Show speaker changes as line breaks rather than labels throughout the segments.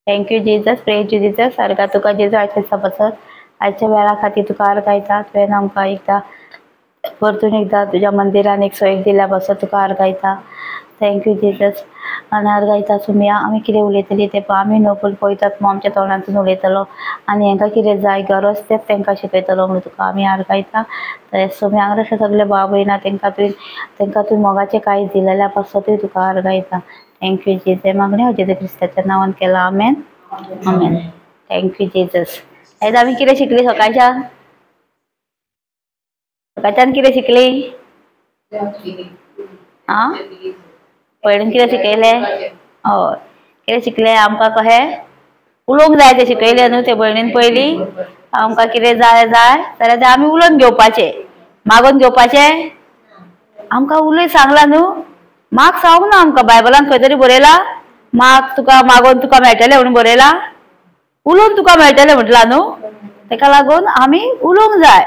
Thank you Jesus, praise you Jesus. सारका तुका जेजू आयच्या दिसा पासत आयच्या वेळा खातीर तुका आर्गां तुवें आमकां एकदां परतून एकदां तुज्या मंदिरान एक सोय दिल्या पासत तुका आर्गां. Thank you Jesus. आनी आर्गां सुमया आमी कितें उलयतली तें पळय आमी न्हू पूण पळयतात आमच्या तोंडांतून उलयतलो आनी हांकां कितें जाय गरज तेंच तांकां शिकयतलो म्हणून तुका आमी आर्गां. सुमया हांगा अशें सगळे भाव भयणां तांकां तुवें मोगाचें कांय दिलेल्या पासतूय तुका आर्गां. Thank you Jesus. मागणें हांव जेजू क्रिस्ताच्या नांवान केलां. आमेन आमेन. Thank you Jesus. आयज आमी कितें शिकली सकाळच्यान? सकाळच्यान कितें शिकली? आं, पयलीं कितें शिकयलें? हय, कितें शिकलें? आमकां कशें उलोवंक जाय तें शिकयलें न्हू ते भयणीन. पयलीं आमकां कितें जाय जाय जाल्यार तें आमी उलोवन घेवपाचें, मागोवन घेवपाचें. आमकां उलय सांगलां न्हू, माग सांगूंक ना आमकां. बायबलान खंय तरी बरयलां माग तुका मागोवन तुका मेळटलें म्हणून बरयलां? उलोवन तुका मेळटलें म्हटलां न्हू. तेका लागून आमी उलोवंक जाय.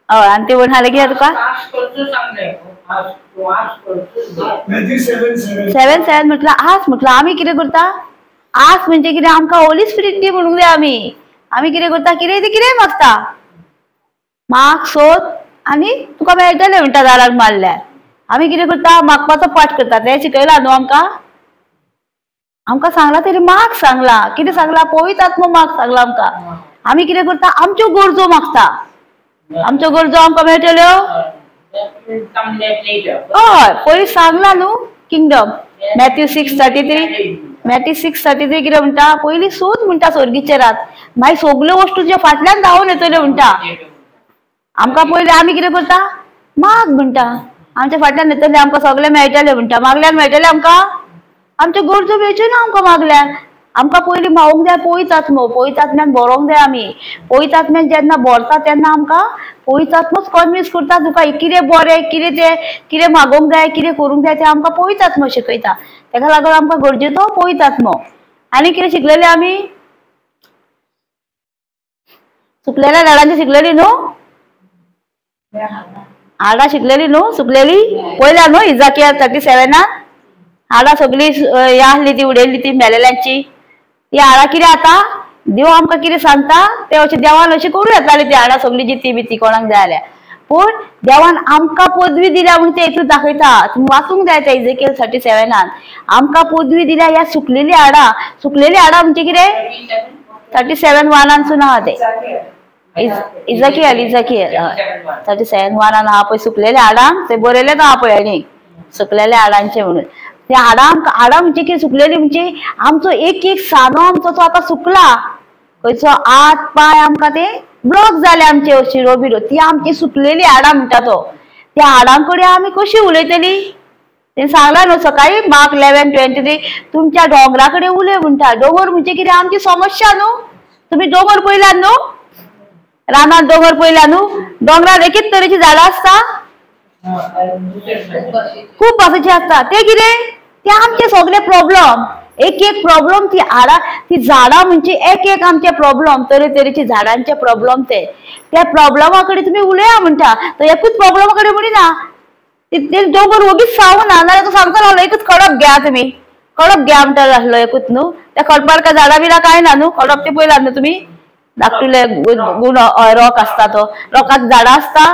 हय, आनी ते म्हणलें कितें तुका? 7:7 म्हटलं आस. म्हटलं आमी कितें करता? आस म्हणजे कितें? आमकां होली स्पिरीट दी म्हणूंक जाय. आमी आमी कितें करता? कितें तें कितेंय मागता. माग सोद आनी तुका मेळटलें म्हणटा दाराक मारल्यार. आमी कितें करता? मागपाचो पाठ करता. तें शिकयलां न्हू आमकां. आमकां सांगलां तरी माग सांगलां. कितें सांगलां? पवित्र आत्मो माग सांगलां आमकां. आमी कितें करता? आमच्यो गरजो मागता. आमच्यो गरजो आमकां मेळटल्यो? हय, पयलीं सांगलां न्हू किंगडम. मॅथ्यू 6:33, मॅथ्यू 6:33 कितें म्हणटा? पयलीं सोद म्हणटा स्वर्गीचे रात, मागीर सगल्यो वस्तू तुज्या फाटल्यान धांवून येतल्यो म्हणटा. आमकां पयलीं आमी कितें करता? माग म्हणटा. आमच्या फाटल्यान येतले आमकां सगळें मेळटलें म्हणटा. मागल्यार मेळटलें आमकां? आमच्यो गरजो मेळच्यो ना आमकां मागल्यार. आमकां पयलीं मागूंक जाय पवित्र आत्मो. पवित्र आत्म्यान बरोवंक जाय आमी. पवित्र आत्म्यान जेन्ना भरता तेन्ना आमकां पवित्र आत्मोच कन्विन्स करता तुका कितें बरें, कितें तें, कितें मागोवंक जाय, कितें करूंक जाय तें आमकां पवित्र आत्मो शिकयता. तेका लागून आमकां गरजेचो पवित्र आत्मो. आनी कितें शिकलेलें आमी? सुकलेल्या झाडांची शिकलेली न्हू? हाडां शिकलेली न्हू? सुकलेली पयल्या न्हू इजाकिया 37 हाडां सगळी हे आसली ती उडयल्ली ती मेलेल्यांची. ती हाडां कितें आतां देव आमकां कितें सांगता तें अशें देवान अशें करूं येताली ती हाडां सगळीं जिती बिती कोणाक जाय जाल्यार. पूण देवान आमकां पदवी दिल्या म्हणून ते हितून दाखयता. तुमी वाचूंक जाय ते इजेकियल 37 आमकां पदवी दिल्या ह्या सुकलेली हाडां. सुकलेली हाडां म्हणजे कितें? 37:1 आहा ते. इजाकियल इजाकियल 37:1 आहा पळय. सुकलेल्या हाडांक ते बरयलें आहा पळय हांणी सुकलेल्या हाडांचें म्हणून. ते हाडां हाडां म्हणजे कितें? सुकलेली म्हणजे आमचो एक एक सानो आमचो तो आतां सुकला. खंयचो हात पांय आमकां ते ब्लॉक जाले आमचे शिरो बिरो. ती आमची सुकलेली हाडां म्हणटा तो. त्या हाडां कडेन आमी कशी उलयतली? तें सांगलां न्हू सकाळीं मार्क 11:23 तुमच्या दोंगरा कडेन उलय म्हणटा. दोंगर म्हणजे कितें? आमची समस्या न्हू. तुमी दोंगर पळयल्यात न्हू? रानात दोंगर पळयला न्हू? दोंगरार एकेच तरेची झाडां आसता, खूब भाशेची आसता. ते कितें? ते आमचे सगळे प्रॉब्लम. एक एक प्रॉब्लम ती हाडां ती झाडां म्हणजे एक एक आमचे प्रॉब्लम, तरेतरेची झाडांचे प्रॉब्लम. ते त्या प्रॉब्लमा कडेन तुमी उलया म्हणटा. तो एकूच प्रॉब्लमा कडेन म्हणिना. ते दोंगर वगीच सावना नाजाल्यार तो सांगता आसलो एकूच खडप घ्या तुमी, खडप घ्या म्हणटा आसलो एकूच न्हू. त्या खडपार काय झाडां बिडां कांय ना न्हू. खडप ते पळयलात न्हू तुमी? धाकटुले गुण रॉक आसता तो. रॉकाक झाडां आसता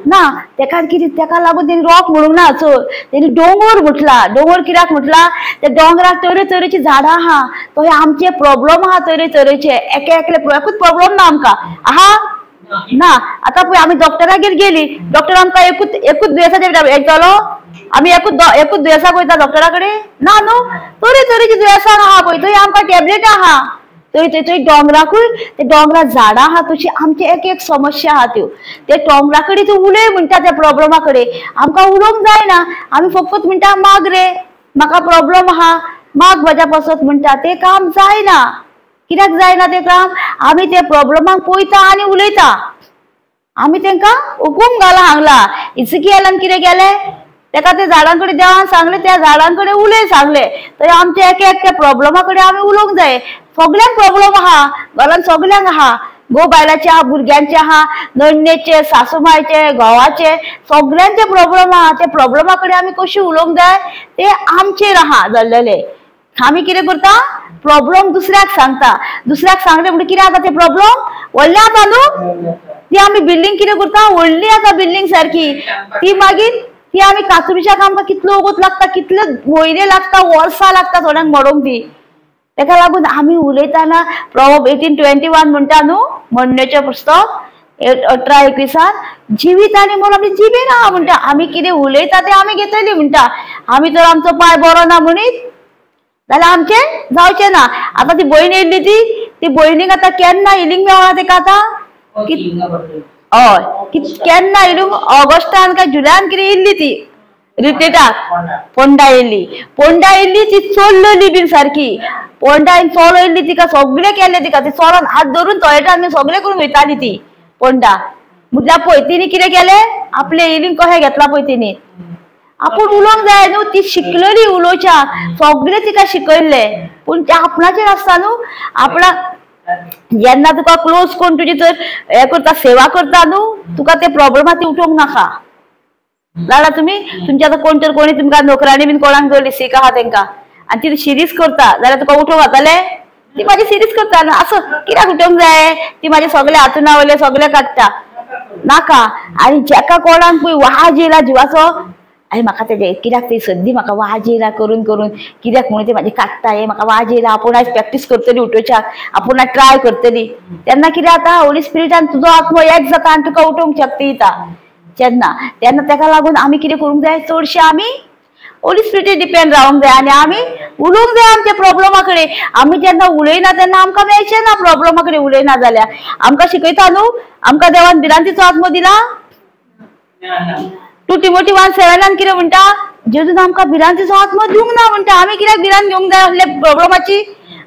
ना. तेका कितें? तेका लागून तेणी रॉक म्हणूंक ना चड, तेणी दोंगर म्हटला. दोंगर कित्याक म्हटला? त्या दोंगराक तरेतरेची झाडां आहा. तो हे आमचे प्रॉब्लम आहा तरेतरेचे. एके एकले एकूच प्रॉब्लम ना आमकां आहा ना. आतां पळय आमी डॉक्टरागेर गेली, डॉक्टर आमकां एकूच एकूच दुयेंसाचेर येतलो? आमी एकूच दुयेंसाक वयता डॉक्टरा कडेन? ना न्हू. तरेतरेची दुयेंसां आहा पळय. थंय आमकां टॅबलेट आहा. थंय थंय दोंगराकूय ते दोंगरार झाडां आहा तशी आमची एक एक समस्या आहा त्यो. ते दोंगरा कडेन तूं उलय म्हणटा त्या प्रॉब्लमा कडेन. आमकां उलोवंक जायना. आमी फकत म्हणटा माग रे, म्हाका प्रॉब्लम आहा, माग म्हज्या पासत म्हणटा. तें काम जायना. कित्याक जायना तें काम? आमी त्या प्रॉब्लमाक पळयता आनी उलयता. आमी तांकां हुकूम घाला हांगला. इजकियलान कितें केलें? तेका ते झाडां कडेन देवान सांगलें, त्या झाडां कडेन उलय सांगलें. थंय आमच्या एक एक त्या प्रॉब्लमा कडेन आमी उलोवंक जाय. सगल्यांक प्रॉब्लम आहा घरान, सगल्यांक आहा. घोव बायलाचे आहा, भुरग्यांचे आहा, नण्णेचे, सासूमायचे, घोवाचे, सगल्यांचे प्रॉब्लम आहा. त्या प्रॉब्लमा कडेन आमी कशी उलोवंक जाय ते आमचेर आहा जाल्लेले. आमी कितें करता, प्रॉब्लम दुसऱ्याक सांगता. दुसऱ्याक सांगले म्हणटा कितें जाता, ते प्रॉब्लम व्हडले जाता न्हू. ती आमी बिल्डींग कितें करता, व्हडली जाता बिल्डींग सारकी. ती मागीर ती आमी कातरुच्याक आमकां कितलो वगत लागता, कितले म्हयने लागता, वर्सां लागता थोड्यांक मोडोंक ती. तेका लागून आमी उलयतना प्रोवर्ब 18:21 म्हणटा न्हू, म्हणण्याचें पुस्तक 18:21, जिवीत आनी मरण आमचे जिबेन आहा म्हणटा. आमी कितें उलयता तें आमी घेतली म्हणटा. आमी तर आमचो पांय बरो ना म्हणीत जाल्यार आमचें जावचें ना. आतां ती भयण येयल्ली, ती भयणीक आतां केन्ना हिलींग मेळना तेका आतां, हय केन्ना येयली, ऑगस्टान काय जुलयान कितें येयल्ली ती रिट्रीटाक, पोंडा येयल्ली. पोंडा येयल्ली ती चोल्लली बीन सारकी, पोंडा चोल येयल्ली तिका सगळें केलें तिका, ती चोलोन हात धरून टॉयलेटान बीन सगळें करून वयताली ती पोंडा. म्हटल्यार पळय तिणी कितें केलें, आपलें हिलींग कशें घेतलां पळय तिणी. आपूण उलोवंक जाय न्हू, ती शिकलेली उलोवच्याक, सगळें तिका शिकयल्लें, पूण तें आपणाचेर आसता न्हू. आपणा जेन्ना तुका क्लोज कोण तुजी तर हें करता, सेवा करता न्हू, तुका ते प्रॉब्लमा ती उठोवंक नाका. जाणा तुमी, तुमच्या आतां कोण तर कोणी तुमकां नोकरांनी बीन कोणाक दवरली सीक आहा तेंकां आनी ती सिरीज करता जाल्यार तुका उठोवंक जातालें? ती म्हाजी सिरीज करता न्हू, आसूं कित्याक उठोवंक जाय, ती म्हाजे सगळे हातुना वयले सगळे काडटा नाका. आनी जेका कोणाक पळय वाज येयला जिवाचो, आनी म्हाका तेजे कित्याक ती सद्दी म्हाका वाज येयला करून करून, कित्याक म्हणून ते म्हाजे काडटा, हे म्हाका वाज येयला, आपूण आयज प्रॅक्टीस करतली उठोवच्याक, आपूण आयज ट्राय करतली. तेन्ना कितें जाता, होली स्पिरिटान तुजो आत्मो एक जाता आनी तुका उठोवंक शक्ती दिता. जेन्ना तेन्ना तेका लागून आमी कितें करूंक जाय, चडशें आमी होली स्पिरिटीर डिपेंड रावंक जाय आनी आमी उलोवंक जाय आमच्या प्रॉब्लमा कडेन. आमी जेन्ना उलयना तेन्ना आमकां मेळचें ना प्रॉब्लमा कडेन उलयना जाल्यार. आमकां शिकयता न्हू, आमकां देवान भिरांतीचो आत्मो दिला. 2 Timothy 1:7 कितें म्हणटा, जेजून आमकां भिरांतीचो आत्मो दिवंक ना म्हणटा. आमी कित्याक भिरांत घेवंक जाय असले प्रॉब्लमाची?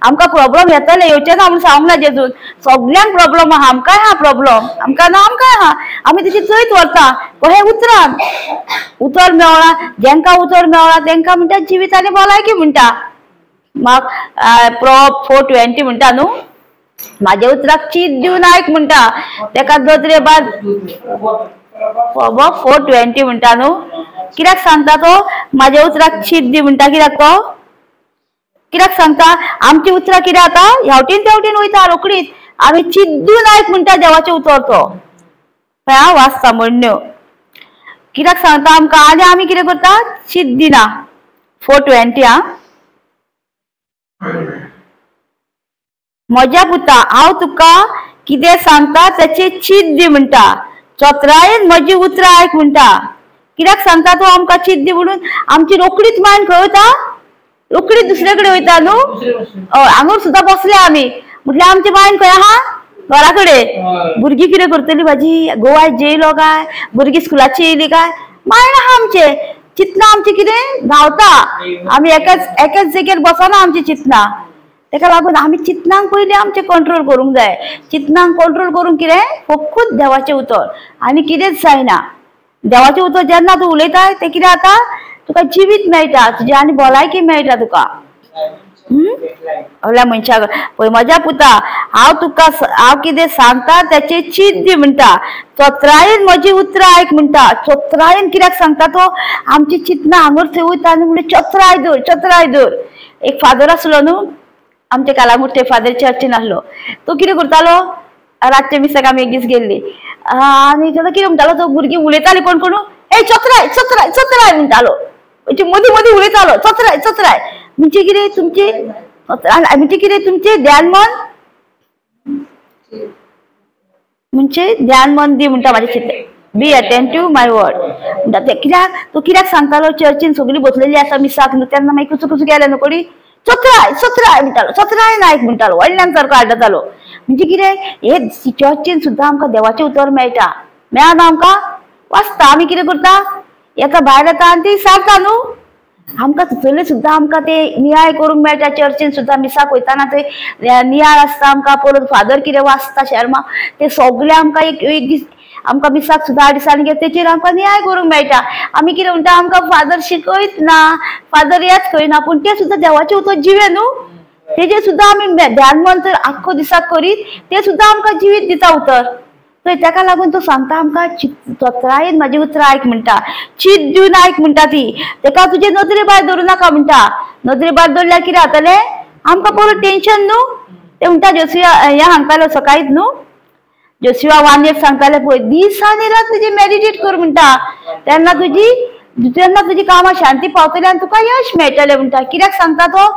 आमकां प्रॉब्लम येतले, येवचे ना म्हूण सांगूंक ना जेजून. सगल्यांक प्रॉब्लम आहा, आमकांय आहा प्रॉब्लम, आमकां ना आमकांय आहा. आमी तेची जैत व्हरता कशें, उतरान. उतर मेवळा जेंकां उतर मेवळा तेंकां म्हणटा जिवीत आनी भलायकी म्हणटा. म्हाक प्रोवर्ब 4:20 म्हणटा न्हू, म्हाज्या उतराक चीत दिवन आयक म्हणटा. तेका नदरे बाद 4:20 म्हणटा न्हू, कित्याक सांगता तो म्हाज्या उतराक चीत दी म्हणटा? कित्याक तो कित्याक सांगता? आमची उतरां कितें जाता, ह्यावटेन तेवटेन वयता रोकडीच. आमी चिद्दून आयक म्हणटा देवाचें उतर तो. पळय वाचता म्हणण्यो कित्याक सांगता आमकां, आनी आमी कितें करता, चित दिना. 4:20 आं, म्हज्या पुता हांव तुका कितें सांगता तेचें चित दी म्हणटा, चतरायेन म्हजी उतरां आयक म्हणटा. कित्याक सांगता तो आमकां चित दी म्हणून? आमची रोकडीच मायंड खंय वयता, रोकडीच दुसरे कडेन वयता न्हू. हय, हांगूर सुद्दां बसले आमी म्हटल्यार आमचें मायंड खंय आहा, घरा कडेन. भुरगीं कितें करतली भाजी, गोवा जेयलो काय, भुरगीं स्कुलाची येयली काय, मायंड आहा आमचें. चिंतना आमचें कितें धांवता, आमी एकाच एकाच जाग्यार बसना आमचीं चिंतना. तेका लागून आमी चिंतनांक पयलीं आमचें कंट्रोल करूंक जाय. चिंतनांक कंट्रोल करूंक कितें, फकत देवाचें उतर आनी कितेंच जायना. देवाचें उतर जेन्ना तूं उलयता तें कितें जाता, तुका जिवीत मेळटा तुजें आनी भलायकी मेळटा तुका. व्हडल्या मनशाक पळय, म्हज्या पुता हांव तुका हांव कितें सांगता तेचें चीत दी म्हणटा, चतरायेन म्हजी उतरां आयक म्हणटा. चतरायेन कित्याक सांगता तो, आमची चिंतना हांगर थंय वयता आनी म्हणटा चतराय धर, चतराय धर. एक फादर आसलो न्हू आमच्या कालांगुटे फादर चर्चीन आसलो, तो कितें करतालो, रातच्या मिसाक आमी एक दीस गेल्ली आनी ताका कितें म्हणटालो तो, भुरगीं उलयतालीं कोण कोण, ए चतराय चतराय चतराय म्हणटालो, म्हणजे मदीं मदीं उलयतालो चतराय चतराय. म्हणजे कितें तुमचें, म्हणजे कितें तुमचें ध्यान मन, म्हणजे ध्यान मन दी म्हणटा म्हाजें चिंत, बी अटेंटीव my word म्हणटा. ते कित्याक तो कित्याक सांगतालो, चर्चीन सगळीं बसलेली आसा मिसाक न्हू, तेन्ना मागीर कुचू कुचू गेले न्हू कोणी, चतराय चतराय म्हणटालो, चतराय नायक म्हणटालो, व्हडल्यान सारको आड्डतालो. म्हणजे कितें, हे चर्चीन सुद्दां आमकां देवाचें उतर मेळटा, मेळना आमकां वाचता. आमी कितें करता, येता भायर येता आनी ती सारता न्हू. आमकां थंयसरले सुद्दां आमकां ते नियाळ करूंक मेळटा. चर्चीन सुद्दां मिसाक वयताना थंय नियाळ आसता आमकां, परत फादर कितें वाचता शेर्मा ते सगळें आमकां एक एक दीस आमकां मिसाक सुद्दां 8 दिसांनी घेत तेचेर आमकां नियाळ करूंक मेळटा. आमी कितें म्हणटा, आमकां फादर शिकयत ना, फादर येत खंय ना, पूण ते सुद्दां देवाचें उतर जिवे न्हू, तेजेर सुद्दां आमी ध्यान मन तर आख्खो दिसाक करीत ते सुद्दां आमकां जिवीत दिता उतर. तर तेका लागून तो सांगता आमकां, चतरायेन म्हाजी उतरां आयक म्हणटा, चीत दिवन आयक म्हणटा ती, तेका तुजे नदरे भायर धरूं नाका म्हणटा. नदरे भायर दवरल्यार कितें जातलें आमकां परत टेन्शन न्हू. ते म्हणटा जोसिया हें सांगतालो सकाळीच न्हू, जोसिया 1:8 सांगताले पळय, दीस आनी रात तुजी मेडिटेट कर म्हणटा, तेन्ना तुजी कामां शांती पावतली आनी तुका यश मेळटलें म्हणटा. कित्याक सांगता तो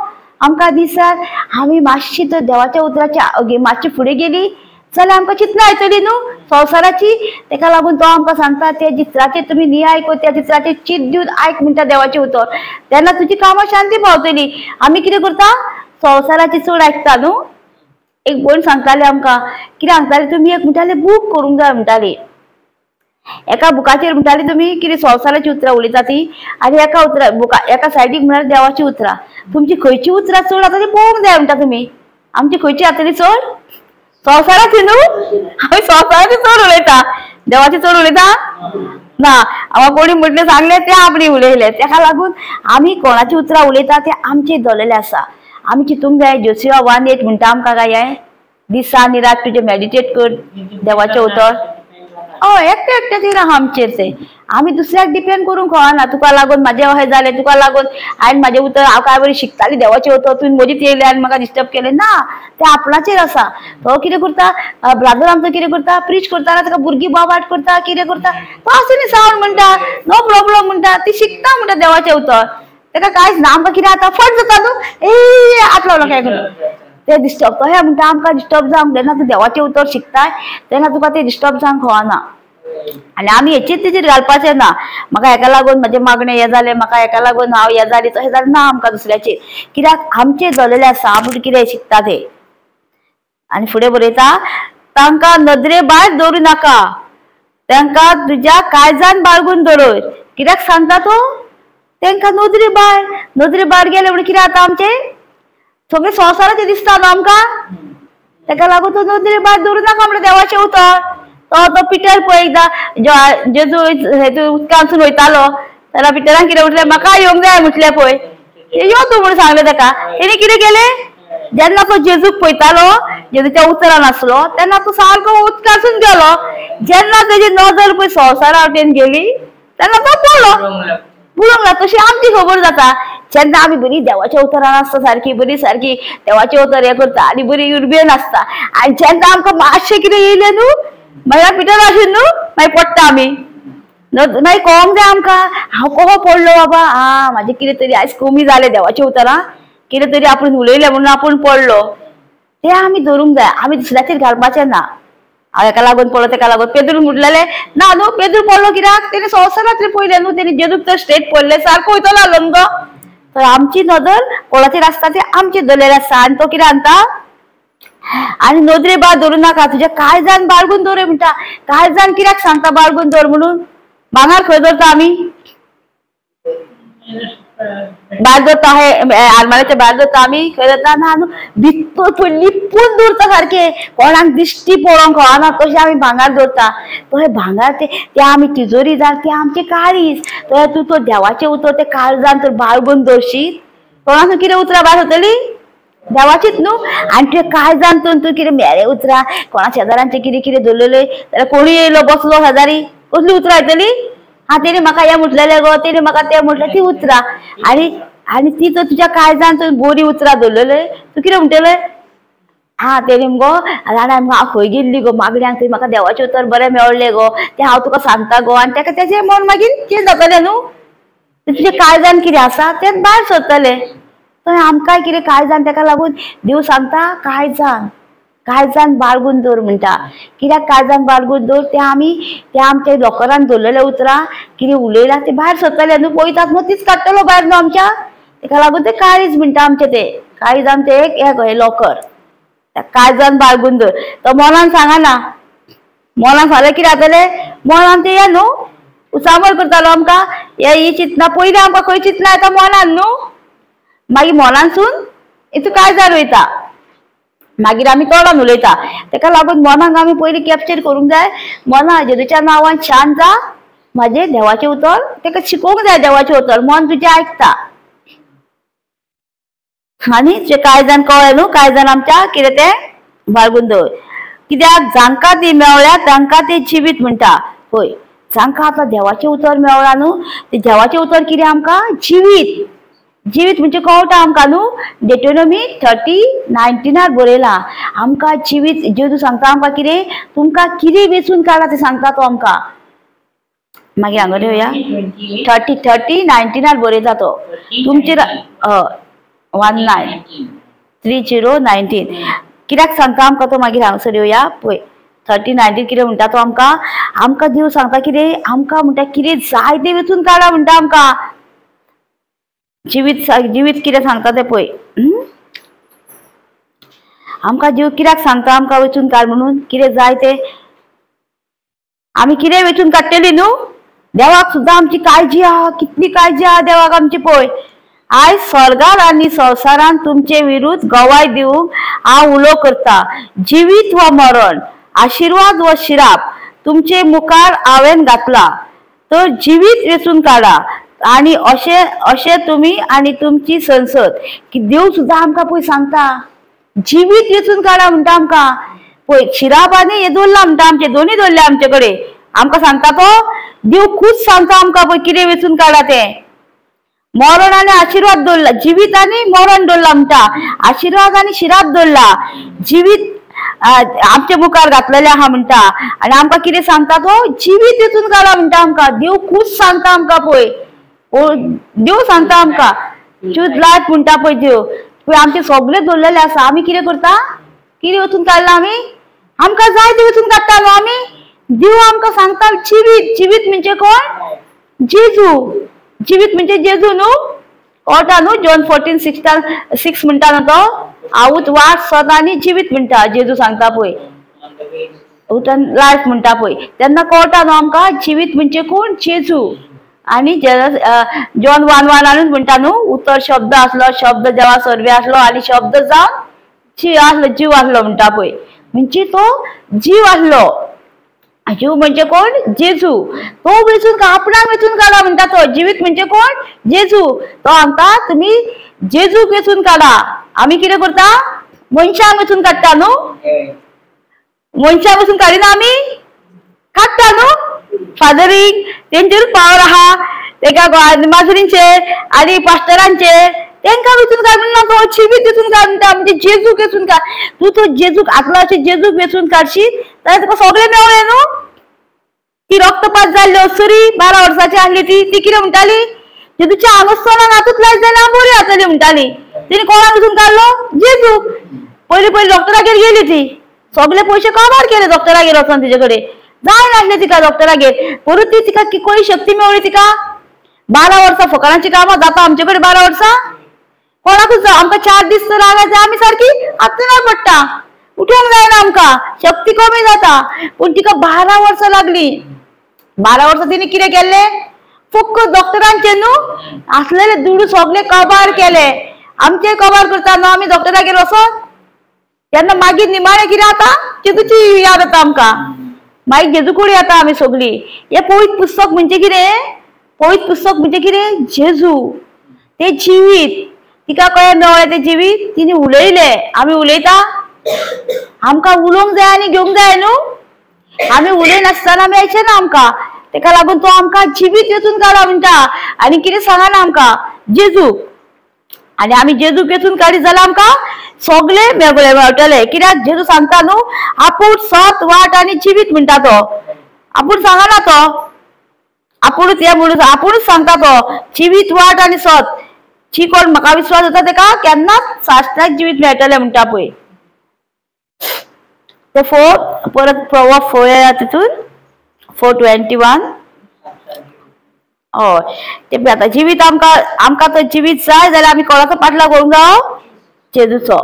आमकां? दिसार आमी मातशी तर देवाच्या उतराच्या मातशी फुडें गेली जाल्यार आमकां चिंतना येतली न्हू संवसाराची. तेका लागून तो आमकां सांगता त्या चित्राचेर तुमी नियाळ कर, त्या चित्राचेर चीत दिवन आयक म्हणटा देवाचें उतर, तेन्ना तुजी कामां शांती पावतली. आमी कितें करता? संवसाराची चड आयकता न्हू. एक भयण सांगताले आमकां, कितें सांगताले, तुमी एक म्हणटाले बूक करूंक जाय म्हणटाली, एका बुकाचेर म्हणटाली तुमी कितें संवसाराची उतरां उलयता ती, आनी एका उतरा बुका एका सायडीक म्हळ्यार देवाची उतरां. तुमची खंयची उतरां चड आतां ती पळोवंक जाय म्हणटा तुमी. आमची खंयची जातली चड? संवसाराची न्हू. आमी संवसाराची चड उलयता, देवाची चड उलयता ना. हांव कोणी म्हटलें सांगलें तें आपणे उलयलें. तेका लागून आमी कोणाची उतरां उलयता तें आमचेर दवरलेलें आसा. आमी चिंतूंक जाय. जोसिया 1:8 म्हणटा आमकां काय हें, दिसा आनी रात तुजें मेडिटेट कर देवाचें उतर. हय, एकटें एकटें आहा आमचेर तें. आमी दुसऱ्याक डिपेंड करूंक कळना. तुका लागून म्हाजें अहें जालें, तुका लागून हांवें म्हाजें उतर, हांव काय बरी शिकताली देवाचें उतर, तुवें मदींच येयलें आनी म्हाका डिस्टर्ब केलें ना. तें आपणाचेर आसा. तो कितें करता, ब्रादर आमचो कितें करता, प्रीच करता ताका भुरगीं बोवाट करता, कितें करता, तो आसूं न्ही सावंड म्हणटा, नो प्रॉब्लम म्हणटा, ती शिकता म्हणटा देवाचें उतर, ताका कांयच ना. आमकां कितें आतां फट जाता न्हू, ए आत लावलो काय करून ते डिस्टर्ब. तो हें म्हणटा आमकां डिस्टर्ब जावंक जेन्ना तूं देवाचें उतर शिकताय तेन्ना तुका तें डिस्टर्ब जावंक कळना. आनी आमी हेचेच तेचेर घालपाचें ना. म्हाका हेका लागून म्हाजें मागणें हें जालें, म्हाका हेका लागून हांव हें जालें, तशें जालें ना आमकां दुसऱ्याचेर. कित्याक आमचेर दवरलेलें आसा, आमी कितें शिकता तें. आनी फुडें बरयता, तांकां नदरे भायर दवरूं नाका, तांकां तुज्या काळजान बाळगून दवर. कित्याक सांगता तो? तांकां नदरे भायर, नदरे भायर गेले म्हणून कितें जाता आमचें सगळें संवसाराचें दिसता न्हू आमकां. ताका लागून तो नदरे भायर दवरूं नाका म्हणल्यार देवाचें उतर. तो तो पिटर पळय एकदां जेजू हेतू उदकांतसून वयतालो जाल्यार पिटरान कितें म्हटलें, म्हाका येवंक जाय म्हटलें पळय, यो तूं म्हणून सांगलें ताका. तेणी कितें केलें, जेन्ना तो जेजूक पळयतालो, जेजूच्या उतरान आसलो, तेन्ना तो सारको उदकांतसून गेलो. जेन्ना तेजी नदर पळय संवसारा वटेन गेली तेन्ना तो पडलो, बुडोंक लागलो. तशी आमची खबर जाता जेन्ना आमी बरी देवाच्या उतरान आसता, सारकी बरी सारकी देवाचें उतर हें करता आनी बरी उर्बेन आसता. आनी जेन्ना आमकां मातशें कितें येयलें न्हू, मागीर पिटर आशिल्लें न्हू, मागीर पडटा आमी. मागीर कळोंक जाय आमकां, हांव कसो पडलो बाबा, आं म्हाजें कितें तरी आयज कमी जालें देवाच्या उतरां, कितें तरी आपूण उलयलें म्हणून आपूण पडलो. तें आमी धरूंक जाय, आमी दुसऱ्याचेर घालपाचें ना. हांव हेका लागून पडलो, तेका लागून. पेद्रून म्हटलेलें ना न्हू, पेद्रू पडलो कित्याक? तेणें संवसारांतलें पळयलें न्हू, तेणें जेजूक तर स्ट्रेट पडलें, सारको वयतलो आसलो न्हू तो. तर आमची नदर कोणाचेर आसता तें आमचेर दवरलेलें आसता. आनी तो कितें सांगता, आनी नदरे भायर दवरूं नाका, तुज्या काळजान बाळगून दवर म्हणटा. काळजान कित्याक सांगता बाळगून दवर म्हणून? भांगर खंय दवरता आमी? भायर दवरता, हे आरमाराच्या भायर दवरता आमी? खंय दवरता ना न्हू, भितर पळय लिपून दवरता सारकें, कोणाक दिश्टी पडोवंक कळना तशें आमी भांगर दवरता. तशें भांगर तें आमी तिजोरी जाल, तें आमचें काळीज. तशें तूं तो देवाचें उतर तें काळजान तर बाळगून दवरशीत, कोणाक कितें उतरां भायर सरतलीं? देवाचीच न्हू. आनी तुवें काळजान तूं कितें मेळे उतरां, कोणा शेजाऱ्यांचें कितें कितें दवरलेलें जाल्यार कोणूय येयलो बसलो शेजारी, कसलीं उतरां येतलीं? हा तेणी म्हाका हें म्हटलेलें गो, तेणी म्हाका तें म्हटलें, ती उतरां. आनी आनी ती तर तुज्या काळजान तूं बरी उतरां दवरलेलें, तूं कितें म्हणटलें? हा तेणी मुगो जाणा मुगो हांव खंय गेल्ली गो मागण्यांक, थंय म्हाका देवाचें उतर बरें मेळ्ळें गो, तें हांव तुका सांगता गो. आनी तेका तेजें मन मागीर चेंज जातलें न्हू. तुजें काळजान कितें आसा तें भायर सरतलें. तर आमकांय कितें काळजान, तेका लागून देव सांगता काळजान, काळजान बाळगून दवर म्हणटा. कित्याक काळजान बाळगून दवर? तें आमी तें आमच्या लॉकरान दवरलेलें उतरां कितें उलयलां तें भायर सरतलें न्हू, पळयतात न्हू, तीच काडटलो भायर न्हू आमच्या. तेका लागून तें काळीज म्हणटा आमचें, तें काळीज आमचें एक हें लॉकर, काळजान बाळगून दवर. तो मनान सांगना, मनान सांगलें कितें जातलें? मनान तें हें न्हू उचांबळ करतालो आमकां, हे ही चिंतना पयलीं आमकां खंय चिंतना येता मनान न्हू, मागीर मनानसून हितून काळजार वयता, मागीर आमी तोंडान उलयता. तेका लागून मनाक आमी पयलीं कॅप्चर करूंक जाय. मना जेजूच्या नांवान शांत जा, म्हाजें देवाचें उतर तेका शिकोवंक जाय. देवाचें उतर मन तुजें आयकता. आनी जे कांय जाण कळ्ळें न्हू, कांय जाण आमच्या कितें तें बाळगून दवर. कित्याक जांकां ती मेवल्या तांकां ते जिवीत म्हणटा. पळय, जांकां आतां देवाचें उतर मेवलां न्हू, तें देवाचें उतर कितें आमकां जिवीत. जिवीत म्हणजे कळटा आमकां न्हू, डेटोनॉमी 30:19 बरयला आमकां जिवीत. जेजू सांगता आमकां कितें, तुमकां कितें वेंचून काडा तें सांगता तो आमकां. मागीर हांगा येवया 30:19 बरयता तो तुमचे 19 30:19 कित्याक सांगता आमकां तो. मागीर हांगासर येवया पळय 30:19 कितें म्हणटा तो आमकां. आमकां देव सांगता कितें, आमकां म्हणटा कितें जाय तें वेंचून काडा म्हणटा आमकां. जिवीत जिवीत कितें सांगता तें पळय. आमकां जीव कित्याक सांगता आमकां वेंचून काड म्हणून, कितें जाय तें आमी कितें वेंचून काडटली न्हू. देवाक सुद्दां आमची काळजी आहा, कितली काळजी आहा देवाक आमची पळय. आयज स्वर्गार आनी संवसारान तुमचे विरुद्ध गवाय दिवंक हांव उलो करता. जिवीत वा मरण, आशिर्वाद वा शिराप तुमचे मुखार हांवें घातला, तर जिवीत वेंचून काडा आनी अशें अशें तुमी आनी तुमची संसद. की देव सुद्दां आमकां पळय सांगता जिवीत वेंचून काडा म्हणटा आमकां. पळय शिराप आनी हें दवरलां म्हणटा आमचे, दोनूय दवरले आमचे कडेन. आमकां सांगता तो देव खूब सांगता आमकां पळय कितें वेंचून काडा तें. मरण आनी आशिर्वाद दवरला, जिवीत आनी मरण दवरला म्हणटा, आशिर्वाद आनी शिराप दवरला, जिवीत आमच्या मुखार घातलेले आहा म्हणटा. आनी आमकां कितें सांगता तो, जिवीत वेंचून काडा म्हणटा आमकां. देव खूब सांगता आमकां पळय, देव सांगता आमकां चूज लायफ म्हणटा पळय देव. पळय आमचे सगळे दवरलेले आसा, आमी कितें करता, कितें वचून काडला आमी, आमकां जाय तें वचून काडटा न्हू आमी. देव आमकां सांगता जिवीत. जिवीत म्हणजे कोण, जेजू. जिवीत म्हणजे जेजू न्हू, कळटा न्हू. जॉन 14:6 म्हणटा न्हू तो, हांवूच वाट सत आनी जिवीत म्हणटा जेजू सांगता पळय, लायफ म्हणटा पळय. तेन्ना कळटा न्हू आमकां जिवीत म्हणजे कोण, जेजू. आनी जॉन 1:1 म्हणटा न्हू, उतर शब्द आसलो, शब्द देवा सर्वे आसलो आनी शब्द जावन जीव आसलो, जीव आसलो म्हणटा पळय. म्हणजे तो जीव आसलो. जीव म्हणजे कोण, जेजू. तो वेंचून आपणाक वेंचून काडा म्हणटा तो. जिवीत म्हणजे कोण, जेजू. तो सांगता तुमी जेजूक वेंचून काडा. आमी कितें करता, मनशांक वेंचून काडटा न्हू, मनशांक वेंचून काडिना आमी, काडटा न्हू. फादरीक तेंचेरूच पावर आहा, तेका माजरींचेर आनी पास्टरांचेर, तेंकां वेंचून काड म्हणना तो. जिवीत वेंचून काड म्हणटा, म्हणजे जेजूक वेंचून काड. तूं तो जेजूक आसलो अशें जेजूक वेंचून काडशीत जाल्यार तुका सगळें मेवळें न्हू. ती रक्तपात जाल्ली असुरी 12 वर्सांची आसली ती, ती कितें म्हणटाली, जेजूच्या आंगस्थानाक हातूंत लायत जाल्यार हांव बरी जातली म्हणटाली. तिणें कोणाक वेंचून काडलो, जेजूक. पयलीं पयलीं डॉक्टरागेर गेली ती, सगळे पयशे कबार केले डॉक्टरागेर वचोन, तिचे कडेन जाय नासले तिका डॉक्टरागेर. परत ती तिका कोळी शक्ती मेवली तिका. 12 वर्सां फकाणांची कामां जाता आमचे कडेन. 12 वर्सां कोणाकूच आमकां 4 दीस तर लागायचे, आमी सारकी आत्तनार पडटा, उठोवंक जायना आमकां, शक्ती कमी जाता. पूण तिका 12 वर्सां लागली. 12 वर्सां तिणें कितें केल्लें, फक्त डॉक्टरांचे न्हू आसलेले दुडू सगळे कबार केले. आमचे कबार करता न्हू आमी डॉक्टरागेर वचोन, तेन्ना मागीर निमाणें कितें जाता, जेजूची याद येता आमकां. मागीर जेजू कडेन येता आमी सगळीं. हें पवित्र पुस्तक म्हणजे कितें, पवित्र पुस्तक म्हणजे कितें, जेजू तें जिवीत. तिका कळ्ळें मेवळें तें जिवीत, तिणें उलयलें. आमी उलयता, आमकां उलोवंक जाय आनी घेवंक जाय न्हू. आमी उलयनासतना मेळचें ना आमकां. तेका लागून तो आमकां जिवीत वेंचून काडा म्हणटा आनी कितें सांगना आमकां, जेजू. आनी आमी जेजूक वेंचून काडीत जाल्यार आमकां सगळें वेगळें मेळटलें. कित्याक जेजू सांगता न्हू, आपूण सत वाट आनी जिवीत म्हणटा तो. आपूण सांगना तो, आपुणूच हें म्हणून आपुणूच सांगता तो, जिवीत वाट आनी सत. जी कोण म्हाका विश्वास जाता तेका केन्नाच साश्टाक जिवीत मेळटलें म्हणटा पळय. ते 4 परत प्रोवर्ब 4 येया तितून 4:21. हय ते आतां जिवीत आमकां, आमकां तर जिवीत जाय जाल्यार आमी कोणाचो पाटलाव करूंक जावो, जेजूचो.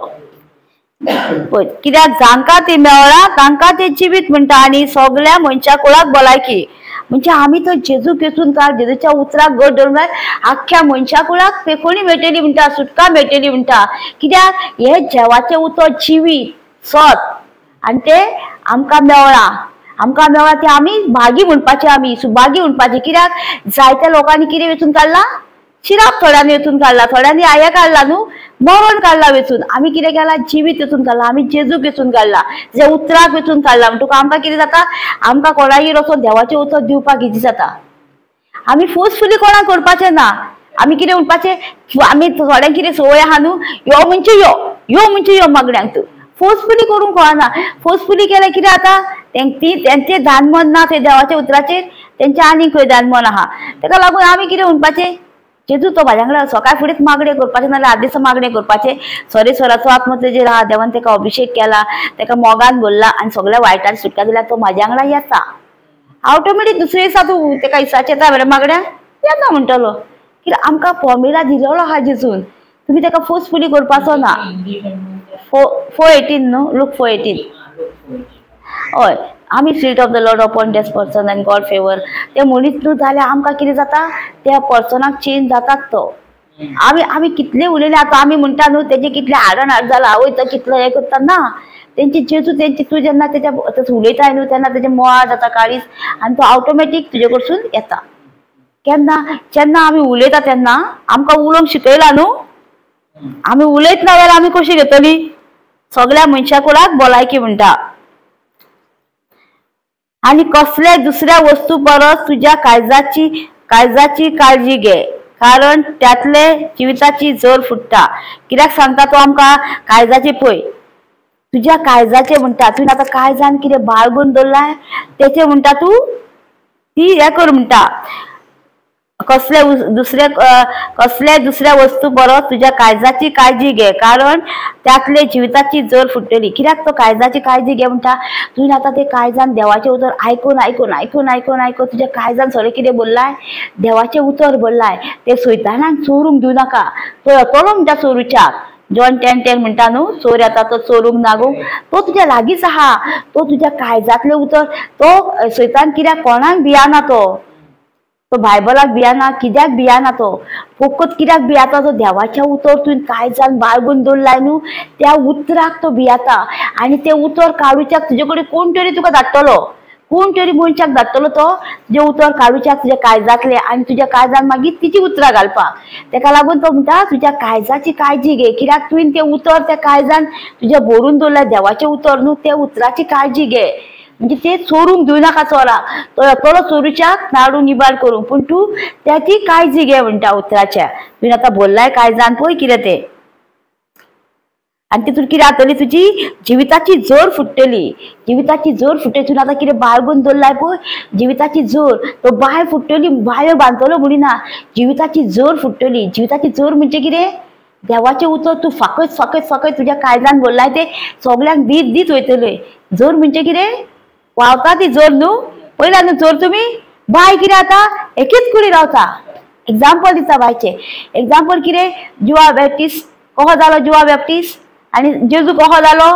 पळय कित्याक जांकां ती मेवळा तांकां ते जिवीत म्हणटा आनी सगळ्या मनशा कुळाक भलायकी. म्हणजे आमी तो जेजूक वेंचून काड, जेजूच्या उतराक गट धरून जाय, आख्ख्या मनशा कुळाक पेकोणी मेळटली म्हणटा, सुटका मेळटली म्हणटा. कित्याक हें देवाचें उतर जिवीत सत आनी तें आमकां मेवळा. आमकां मेवळा तें आमी भागी म्हणपाचें, आमी सुभागी म्हणपाचें. कित्याक जायत्या लोकांनी कितें वेंचून काडलां, शिराप थोड्यांनी वेंचून काडला, थोड्यांनी आया काडला न्हू, मरण काडला वेंचून. आमी कितें केलां, जिवीत वेंचून काडला, आमी जेजूक वेंचून काडला, तेज्या उतराक वेंचून काडला. म्हणटकूच आमकां कितें जाता, आमकां कोणागेर वचोन देवाचें उतर दिवपाक इजी जाता. आमी फोर्सफुली कोणाक करपाचें ना, आमी कितें म्हणपाचें, आमी थोड्यांक कितें संवय आहा न्हू, यो म्हणजे यो, यो म्हणजे यो मागण्यांक. तूं फोर्सफुली करूंक कळना. फोर्सफुली केल्यार कितें जाता, तेंचें ध्यान मन ना थंय देवाच्या उतराचेर, तेंचें आनीक खंय ध्यान मन आहा. तेका लागून आमी कितें म्हणपाचें, जेजू तो म्हाज्या वांगडा सकाळ फुडेंच मागणें करपाचें, नाल्यार आदले दिसा मागणें करपाचें. सरेस्वराचो आत्मो तेजेर आहा, देवान तेका अभिशेक केला, तेका मोगान भरला आनी सगळ्या वायटान सुटका दिल्या, तो म्हाज्या वांगडा येता. ऑटोमॅटीक दुसरे दिसा तूं तेका इसाचें येता म्हळ्यार मागण्या येता म्हणटलो. कित्याक आमकां फॉर्मुला दिलेलो आहा जेजून, तुमी तेका फोर्सफुली करपाचो ना. 4:18 न्हू, लूक 4:18. हय, आमी spirit of the Lord upon this person and God favour ते म्हणीत न्हू जाल्यार आमकां कितें जाता, त्या पर्सनाक चेंज जातात तो. आमी आमी कितले उलयले आतां आमी म्हणटा न्हू तेजे कितले हाडण हाड जाला, आवय तो कितलो हें करता ना. तेंची जेजू तेंची तूं जेन्ना तेच्या उलयताय न्हू तेन्ना तेजें मोळा जाता काळीज आनी तो ऑटोमॅटीक तुजे कडसून येता. केन्ना जेन्ना आमी उलयता तेन्ना आमकां उलोवंक शिकयला न्हू, आमी उलयतना जाल्यार आमी कशी घेतली. सगळ्या मनशा कुळाक भलायकी म्हणटा. आनी कसल्या दुसऱ्या वस्तू परस तुज्या काळजाची काळजाची काळजी घे, कारण त्यातले जिविताची जोर फुट्टा. कित्याक सांगता तो आमकां काळजाची, पळय तुज्या काळजाचे म्हणटा. तुवें आतां काळजान कितें बाळगून दवरलाय तेचे म्हणटा तूं ती हें कर म्हणटा. कसल्या दुसऱ्या कसल्या दुसऱ्या वस्तू परस तुज्या काळजाची काळजी घे, कारण त्यातले जिविताची जोर फुट्टली. कित्याक तो काळजाची काळजी घे म्हणटा. तुवें आतां ते काळजान देवाचें उतर आयकून आयकून आयकून आयकून आयकून तुज्या काळजान सगळें कितें बोल्लाय, देवाचें उतर बोल्लाय, तें सैतानाक चोरूंक दिवं नाका. तो येतलो म्हणटा चोरुच्याक, जॉन 10:10 म्हणटा न्हू, चोर येता तो चोरूंक नागूंक, तो तुज्या लागींच आहा. तो तुज्या काळजांतलें उतर तो सैतान कित्याक कोणाक भियाना, तो तो बायबलाक भियाना, कित्याक भियाना, तो फकत कित्याक भियाता, तो देवाचें उतर तुवें काळजान बाळगून दवरलाय न्हू त्या उतराक तो भियाता. आनी तें उतर काडूच्याक तुजे कडेन कोण तरी तुका धाडटलो, कोण तरी मनशाक धाडटलो तो तुजें उतर काडूच्याक तुज्या काळजांतलें आनी तुज्या काळजान मागीर तिची उतरां घालपाक. तेका लागून तो म्हणटा तुज्या काळजाची काळजी घे, कित्याक तुवें तें उतर त्या काळजान तुज्या भरून दवरलां देवाचें उतर न्हू, त्या उतराची काळजी घे. म्हणजे ते चोरूंक दिवं नाका चोराक, तो येतलो चोरुच्याक नाडून इबाड करूंक, पूण तूं त्याची काळजी घे म्हणटा उतराच्या. तुवें आतां भरलाय काळजान पळय कितें तें, आनी तितून कितें जातली, तुजी जिविताची जोर फुट्टली. जिविताची जोर फुट्टली. तुवें आतां कितें बाळगून दवरलाय पळय जिविताची जोर, तो बांय फुट्टली, बांयो बांदतलो म्हणिना, जिविताची जोर फुट्टली. जिविताची जोर म्हणजे कितें, देवाचें उतर तूं फाकयत फाकयत फाकयत तुज्या काळजान भरलाय तें सगल्यांक दीत दीत वयतलें. जोर म्हणजे कितें, व्हांवता ती जोर न्हू, पयला न्हू जोर तुमी बांय कितें जाता एकेच कुडी रावता. एग्जाम्पल दिता बांयचें. एग्जाम्पल कितें, जुआ बॅप्टिस्ट कसो जालो, जुआ बॅप्टिस्ट आनी जेजू कसो जालो.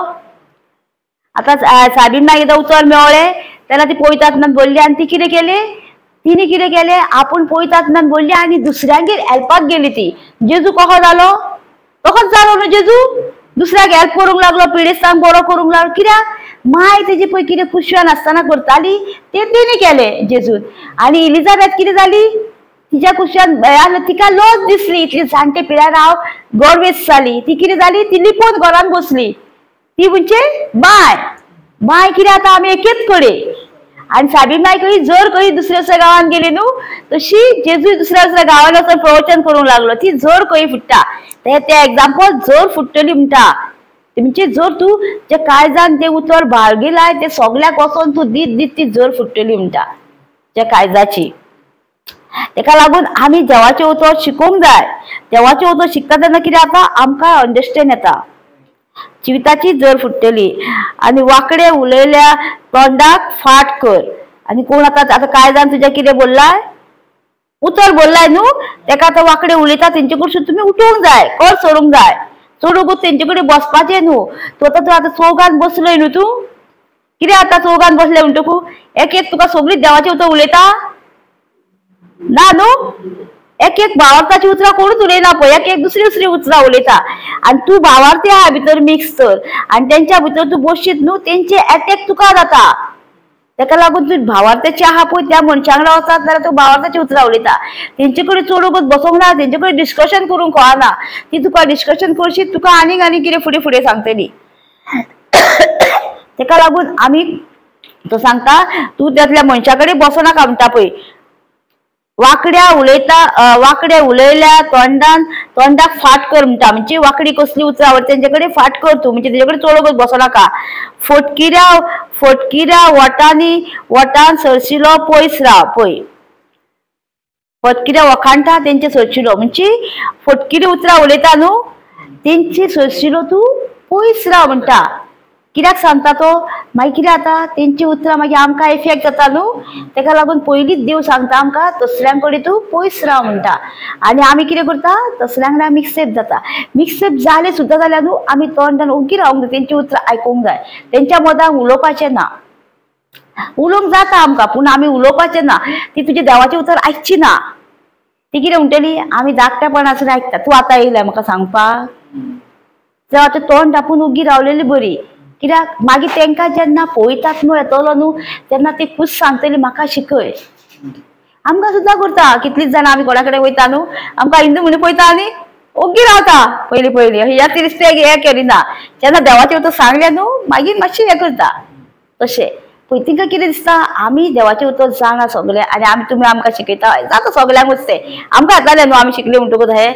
आतां साबीन मागीर उतर मेवळें तेन्ना ती पवित्र बोल्ली आनी ती कितें केलें, तिणें कितें केलें, आपूण पवित्र बोल्ली आनी दुसऱ्यांगेर हेल्पाक गेली ती. जेजू कसो जालो, तसोच जालो न्हू जेजू, दुसऱ्याक हेल्प करूंक लागलो, पिडेस्तांक बरो करूंक लागलो. कित्याक माय तेजी पळय कितें कुशव्यान आसतना करताली तें तेणी केलें जेजून. आनी इलिजाबेथ कितें जाली, तिच्या कुशव्यान तिका लज दिसली, इतली जाणटे पिरायेर हांव गर्वेस्त जाली. ती कितें जाली, ती लिपोवन घरान बसली. ती म्हणजे बाय बाय कितें आतां आमी एकेच कडेन. आनी साबीन माय खंय जर खंय दुसऱ्या दुसऱ्या गांवान गेली न्हू, तशी जेजू दुसऱ्या दुसऱ्या गांवान वचून प्रवचन करूंक लागलो. ती जोर खंय फुट्टा, ते एग्जाम्पल जोर फुट्टली म्हणटा. म्हणजे जर तूं जे काळजान ते उतर बाळगिलाय ते सगल्याक वचोन तूं दीत दीत ती जोर फुट्टली म्हणटा त्या काळजाची. तेका लागून आमी देवाचें उतर शिकूंक जाय. देवाचें उतर शिकता तेन्ना कितें जाता, आमकां अंडरस्टँड येता. जिविताची जोर फुट्टली. आनी वांकडे उलयल्या तोंडाक फाट कर. आनी कोण आतां आतां काळजान तुज्या कितें बोल्लाय, उतर बोल्लाय न्हू, तेका आतां वांकडे उलयता तेंचे कडसून तुमी उठोवंक जाय, कर सोडूंक जाय. चडूकूच तेंचे कडेन बसपाचें न्हू. तूं आतां तूं आतां चौगान बसलय न्हू, तूं कितें आतां चौगान बसले म्हणटकू एक एक तुका सगळीं देवाचीं उतरां उलयता ना न्हू, एक एक भावार्थाची उतरां कोणूच उलयना पळय, एक एक दुसरी दुसरी उतरां उलयता. आनी तूं भावार्थी आहा भितर मिक्स तर, आनी तेंच्या भितर तूं बसशीत न्हू, तेंचे एटॅक तुका जाता. तेका लागून तूं भावार्थाची आहा पळय त्या मनशा वांगडा वचत जाल्यार तूं भावार्थाची उतरां उलयता. तेंचे कडेन चडूकच बसोंक ना, तेंचे कडेन डिस्कशन करूंक कळना. ती तुका डिस्कशन करशीत, तुका आनीक आनीक कितें फुडें फुडें सांगतली. तेका लागून आमी तो सांगता तूं त्यातल्या मनशा कडेन बसो नाका म्हणटा पळय. वाकड्या उलयता वाकड्या उलयल्या तोंडान तोंडाक फाट कर म्हणटा. म्हणजे वाकडी कसली उतरां आवडटा तेंचे कडेन फाट कर तूं, म्हणजे तेजे कडेन चोळोकच बसो नाका. फटकिऱ्या फटकिऱ्या वटांनी वटान सरशिलो पयस राव. पळय फटकिऱ्या वखाणटा तेंचे सरशिलो म्हणजे फटकिरी उतरां उलयता न्हू तेंचे सरशिलो तूं पयस राव म्हणटा. कित्याक सांगता तो? मागीर कितें जाता तेंची उतरां मागीर आमकां इफेक्ट जाता न्हू, तेका लागून पयलींच देव सांगता आमकां तसल्यां कडेन तूं पयस राव म्हणटा. आनी आमी कितें करता तसल्यां कडेन मिक्सअप जाता. मिक्सअप जालें सुद्दां जाल्यार न्हू आमी तोंडान ओगी रावंक जाय, तेंची उतरां आयकूंक जाय, तेंच्या मदांक उलोवपाचें ना. उलोवंक जाता आमकां पूण आमी उलोवपाचें ना. ती तुजी देवाचें उतर आयकची ना. ती कितें म्हणटली आमी धाकटेपणासून आयकता, तूं आतां येयल्या म्हाका सांगपाक. देवाचें तोंड धापून ओगी रावलेली बरी. कित्याक मागीर तेंकां जेन्ना पळयतात न्हू येतलो न्हू तेन्ना ते खूब सांगतली म्हाका शिकय. आमकां सुद्दां करता कितलींच जाणां आमी कोणा कडेन वयता न्हू आमकां हिंदू म्हणून पळयता आनी ओगी रावता पयलीं पयलीं ह्या तिरिस्ते हें करिना. जेन्ना देवाचें उतर सांगलें न्हू मागीर मातशें हें करता. तशें पळय तेंकां कितें दिसता आमी देवाचें उतर जाणा सगळें आनी आमी तुमी आमकां शिकयता जाता सगल्यांकूच तें आमकां जातालें न्हू आमी शिकली म्हणटकूच हें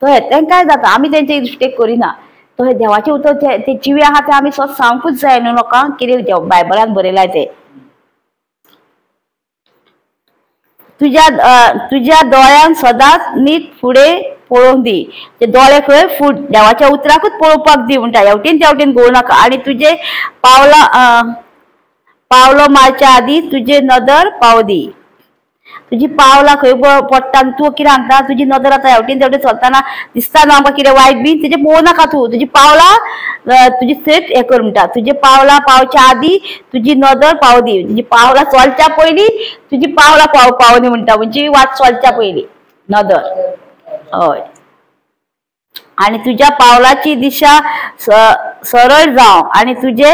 तशें तेंकांय जाता. आमी तेंचे मिस्टेक करिना. तशें देवाचें उतर ते जिवे आहा तें आमी स्वत सांगूंकूच जाय न्हू लोकांक कितें बायबलान बरयलां तें. तुज्या तुज्या दोळ्यान सदांच नीट फुडें पळोवंक दी. ते दोळे खंय फूट देवाच्या उतराकूच पळोवपाक दी म्हणटा. हेवटेन तेवटेन घोवूं नाका. आनी तुजे पावलां पावलो मारच्या आदी तुजे नदर पाव दी. तुजी पावलां खंय पडटा तूं कितें सांगता तुजी नदर आतां हेवटेन तेवटेन चलतना दिसता न्हू आमकां कितें वायट बी तेजें पळोवं नाका तूं. तुजी पावलां तुजी थंयच हें कर म्हणटा. तुजी पावलां पावच्या आदी तुजी नदर पाव दी. तुजी पावलां चलच्या पयलीं तुजी पावलां पावनी म्हणटा. म्हणजे वाट चलच्या पयलीं नदर. हय. आनी तुज्या पावलाची दिशा सरळ जावं आनी तुजे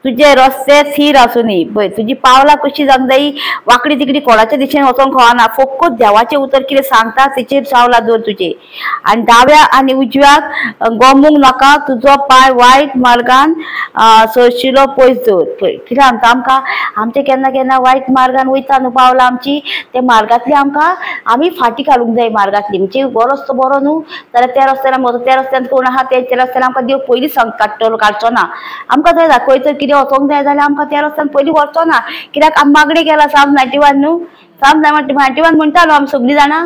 तुजे रस्ते थीर आसूनी. पळय तुजी पावलां कशी जावंक जाय वांकडी तिकडी कोणाच्या दिशेन वचोंक कळना. फकत देवाचें उतर कितें सांगता तेचेर पावलां दवर तुजे. आनी दाव्या आनी उजव्याक गोमूंक नाका. तुजो पांय वायट मार्गान सरशिलो पयस दवर. पळय कितें सांगता आमकां आमचें केन्ना केन्ना वायट मार्गान वयता न्हू पावलां आमची त्या मार्गांतली आमकां आमी फाटी घालूंक जाय मार्गांतली. म्हणजे हो रस्तो बरो न्हू जाल्यार त्या रस्त्यान वचो त्या रस्त्यान कोण आहा त्या रस्त्यान आमकां देव पयलीं सांग काडटलो काडचो ना. आमकां थंय दाखय तर कितें वचोंक जाय जाल्यार आमकां त्या रस्त्यान पयलीं व्हरचो ना. कित्याक आमी मागणें केलां साम 91 न्हू. साम 91 म्हणटा न्हू आमी सगळीं जाणां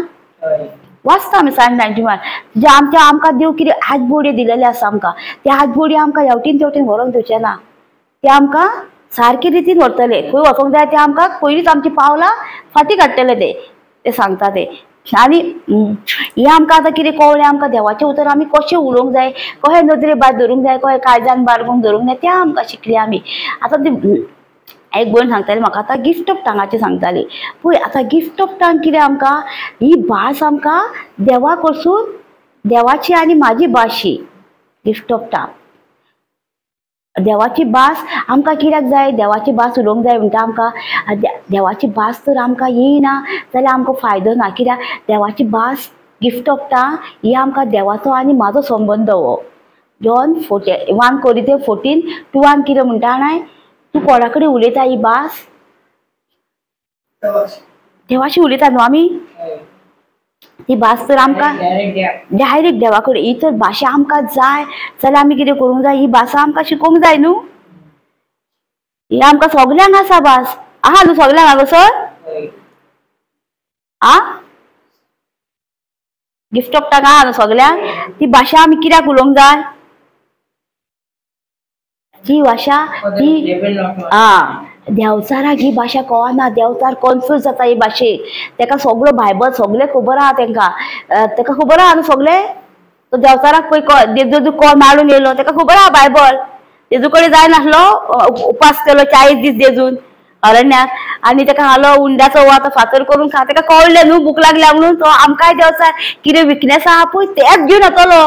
वाचता आमी साम 91. जे आमच्या आमकां देव कितें हात बोडयो दिलेले आसा आमकां त्या हात बोडयो आमकां हेवटेन तेवटेन व्हरोंक दिवचें ना. ते आमकां सारके रितीन व्हरतले. खंय वचोंक जाय ते आमकां पयलींच आमची पावलां फाटीं काडटले ते ते सांगता ते. आनी हें आमकां आतां कितें कळ्ळें आमकां देवाचें उतर आमी कशें उलोवंक जाय कशें नदरे भायर धरूंक जाय कशें काळजान बाळगूंक धरूंक जाय तें आमकां शिकलें आमी. आतां ती एक भयण सांगताली म्हाका आतां गिफ्ट ऑफ टांगाचें सांगताली. पळय आतां गिफ्ट ऑफ टांग कितें आमकां ही भास आमकां देवा कडसून देवाची आनी म्हाजी भास ही गिफ्ट ऑफ टांग. देवाची भास आमकां कित्याक जाय देवाची भास उलोवंक जाय म्हणटा आमकां. देवाची भास तर आमकां येयना जाल्यार आमकां फायदो ना. कित्याक देवाची भास गिफ्ट ऑफ टांग ही आमकां देवाचो आनी म्हाजो संबंद हो. जॉन 1 Corinthians 14:2 कितें म्हणटा जाणाय तूं कोणा कडेन उलयता ही भास देवाशी उलयता न्हू आमी. ती भास तर आमकां डायरेक्ट देवा कडेन ही तर भाशा आमकां जाय जाल्यार आमी कितें करूंक जाय ही भाशा आमकां शिकोवंक जाय न्हू. ही आमकां सगल्यांक आसा भास आहा न्हू सगल्यांक हांगासर आ गिफ्ट ऑफ टांग आहा न्हू सगल्यांक. ती भाशा आमी कित्याक उलोवंक जाय ती भाशा ती आं देंवचाराक ही भाशा कळना. देंवचार कन्फ्यूज जाता ही भाशेक. तेका सगळो बायबल सगळें खबर आहा तेंकां तेका खबर आहा न्हू सगळें. तो देंवचाराक पळय जेजू कोण मारून येयलो तेका खबर आहा बायबल. जेजू कडेन जाय नासलो उपास केलो 40 दीस जेजून अरण्याक आनी तेका हालो उंड्याचो आतां फातर करून खा. तेका कळ्ळें न्हू भूक लागल्या म्हणून तो आमकांय देंवचार कितें विकनेस आहा पळय तेंच घेवन येतलो.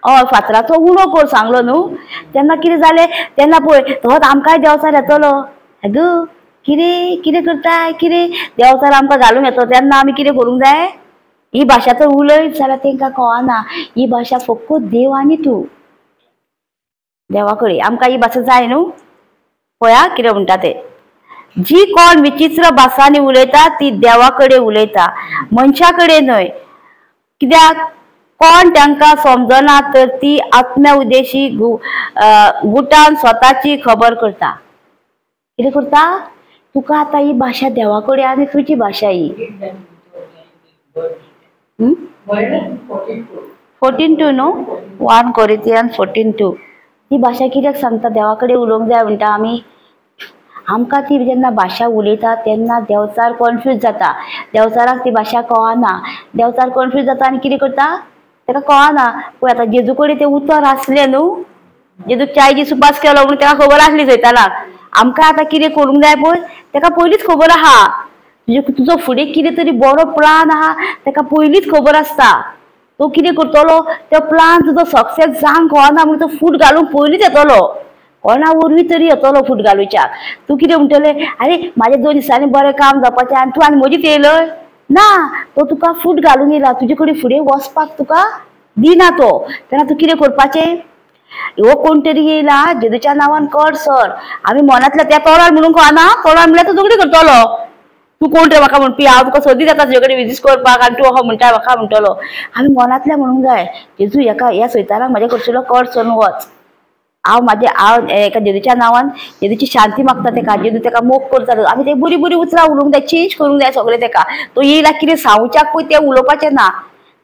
हय फातराचो उणो कर सांगलो न्हू तेन्ना कितें जालें तेन्ना पळय तोच आमकांय देंवचार येतलो. अगो कितें कितें करताय कितें देंवचार आमकां घालूंक येतलो तेन्ना आमी कितें करूंक जाय ही भाशा तर उलयत जाल्यार तेंकां कळना. ही भाशा फकत देव आनी तूं देवा कडेन आमकां ही भाशा जाय न्हू. पळया कितें म्हणटा तें. जी कोण विचित्र भासांनी उलयता ती देवा कडेन उलयता, मनशा कडेन न्हय. कित्याक कोण तांकां समजना तर ती आत्म्या उद्देशी गुटान स्वताची खबर करता. कितें करता? तुका आतां ही भाशा देवा कडेन आनी तुजी भाशा ही. 14:2 न्हू, 1 Corinthians 14:2. ती भाशा कित्याक सांगता? देवा कडेन उलोवंक जाय म्हणटा आमी. आमकां ती जेन्ना भाशा उलयता तेन्ना देंवचार कॉन्फ्यूज जाता. देंवचाराक ती भाशा कळना. देंवचार कॉन्फ्यूज जाता आनी कितें करता ताका कळना. पळय आतां जेजू कडेन तें उतर आसलें न्हू, जेजूक चाय सुपास केलो म्हणून ताका खबर आसली सैतानाक. आमकां आतां कितें करूंक जाय पळय ताका पयलींच खबर आहा. तुजो फुडें कितें तरी बरो प्लान आहा ताका पयलींच खबर आसता. तो कितें करतलो, तो प्लान तुजो सक्सेस जावंक कळना म्हणून तो फूट घालूंक पयलींच येतलो, कोणा वरवीं तरी येतलो फूट घालुच्याक. तूं कितें म्हणटलें, आरे म्हाजें 2 दिसांनी बरें काम जावपाचें आनी तूं आनी म्हजीच येयलय ना. तो तुका फूट घालूंक येयला, तुजे कडेन फुडें वचपाक तुका दिना तो. तेन्ना तूं कितें करपाचें, हो कोण तरी येयला जेजूच्या नांवान कर सर, आमी मनांतल्या त्या तोंडार म्हणूंक कळना, तोंडार म्हणल्यार तूं झगडी करतलो. तूं कोण रे म्हाका म्हणपी, हांव तुका सदीं जाता तुजे कडेन विजीस करपाक आनी तूं अहो म्हणटा म्हाका म्हणटलो. आमी मनांतल्या म्हणूंक जाय, जेजू हेका ह्या सैतानाक म्हाज्या कडसुलो कर सरून वच. हांव म्हाजे हांव एका जेजूच्या नांवान जेजूची शांती मागता तेका, जेजू तेका मोग करता. आमी ते बरी बरी उतरां उलोवंक जाय, चेंज करूंक जाय सगळें तेका. तो येयला कितें सांगच्याक पळय तें उलोवपाचें ना.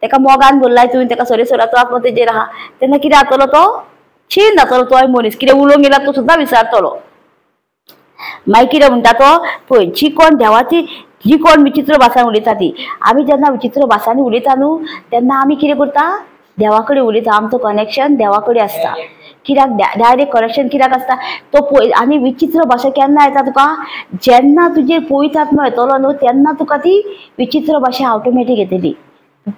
तेका मोगान भरलाय तुवें, तेका सरी सराचो आत्मो तेजेर आहा, तेन्ना कितें जातलो तो चेंज जातलो. तोय मनीस कितें उलोवंक येयला तो सुद्दां विचारतलो. मागीर कितें म्हणटा तो पळय, जी कोण देवाची जी कोण विचित्र भासांनी उलयता ती. आमी जेन्ना विचित्र भासांनी उलयता न्हू तेन्ना आमी कितें करता, देवा कडेन उलयता. आमचो कनेक्शन देवा कडेन आसता. कित्याक डायरेक्ट कनेक्शन कित्याक आसता तो पळय. आनी विचित्र भाशा केन्ना येता तुका, जेन्ना तुजेर पवित्र आत्मो येतलो न्हू तेन्ना तुका ती विचित्र भाशा ऑटोमॅटीक येतली.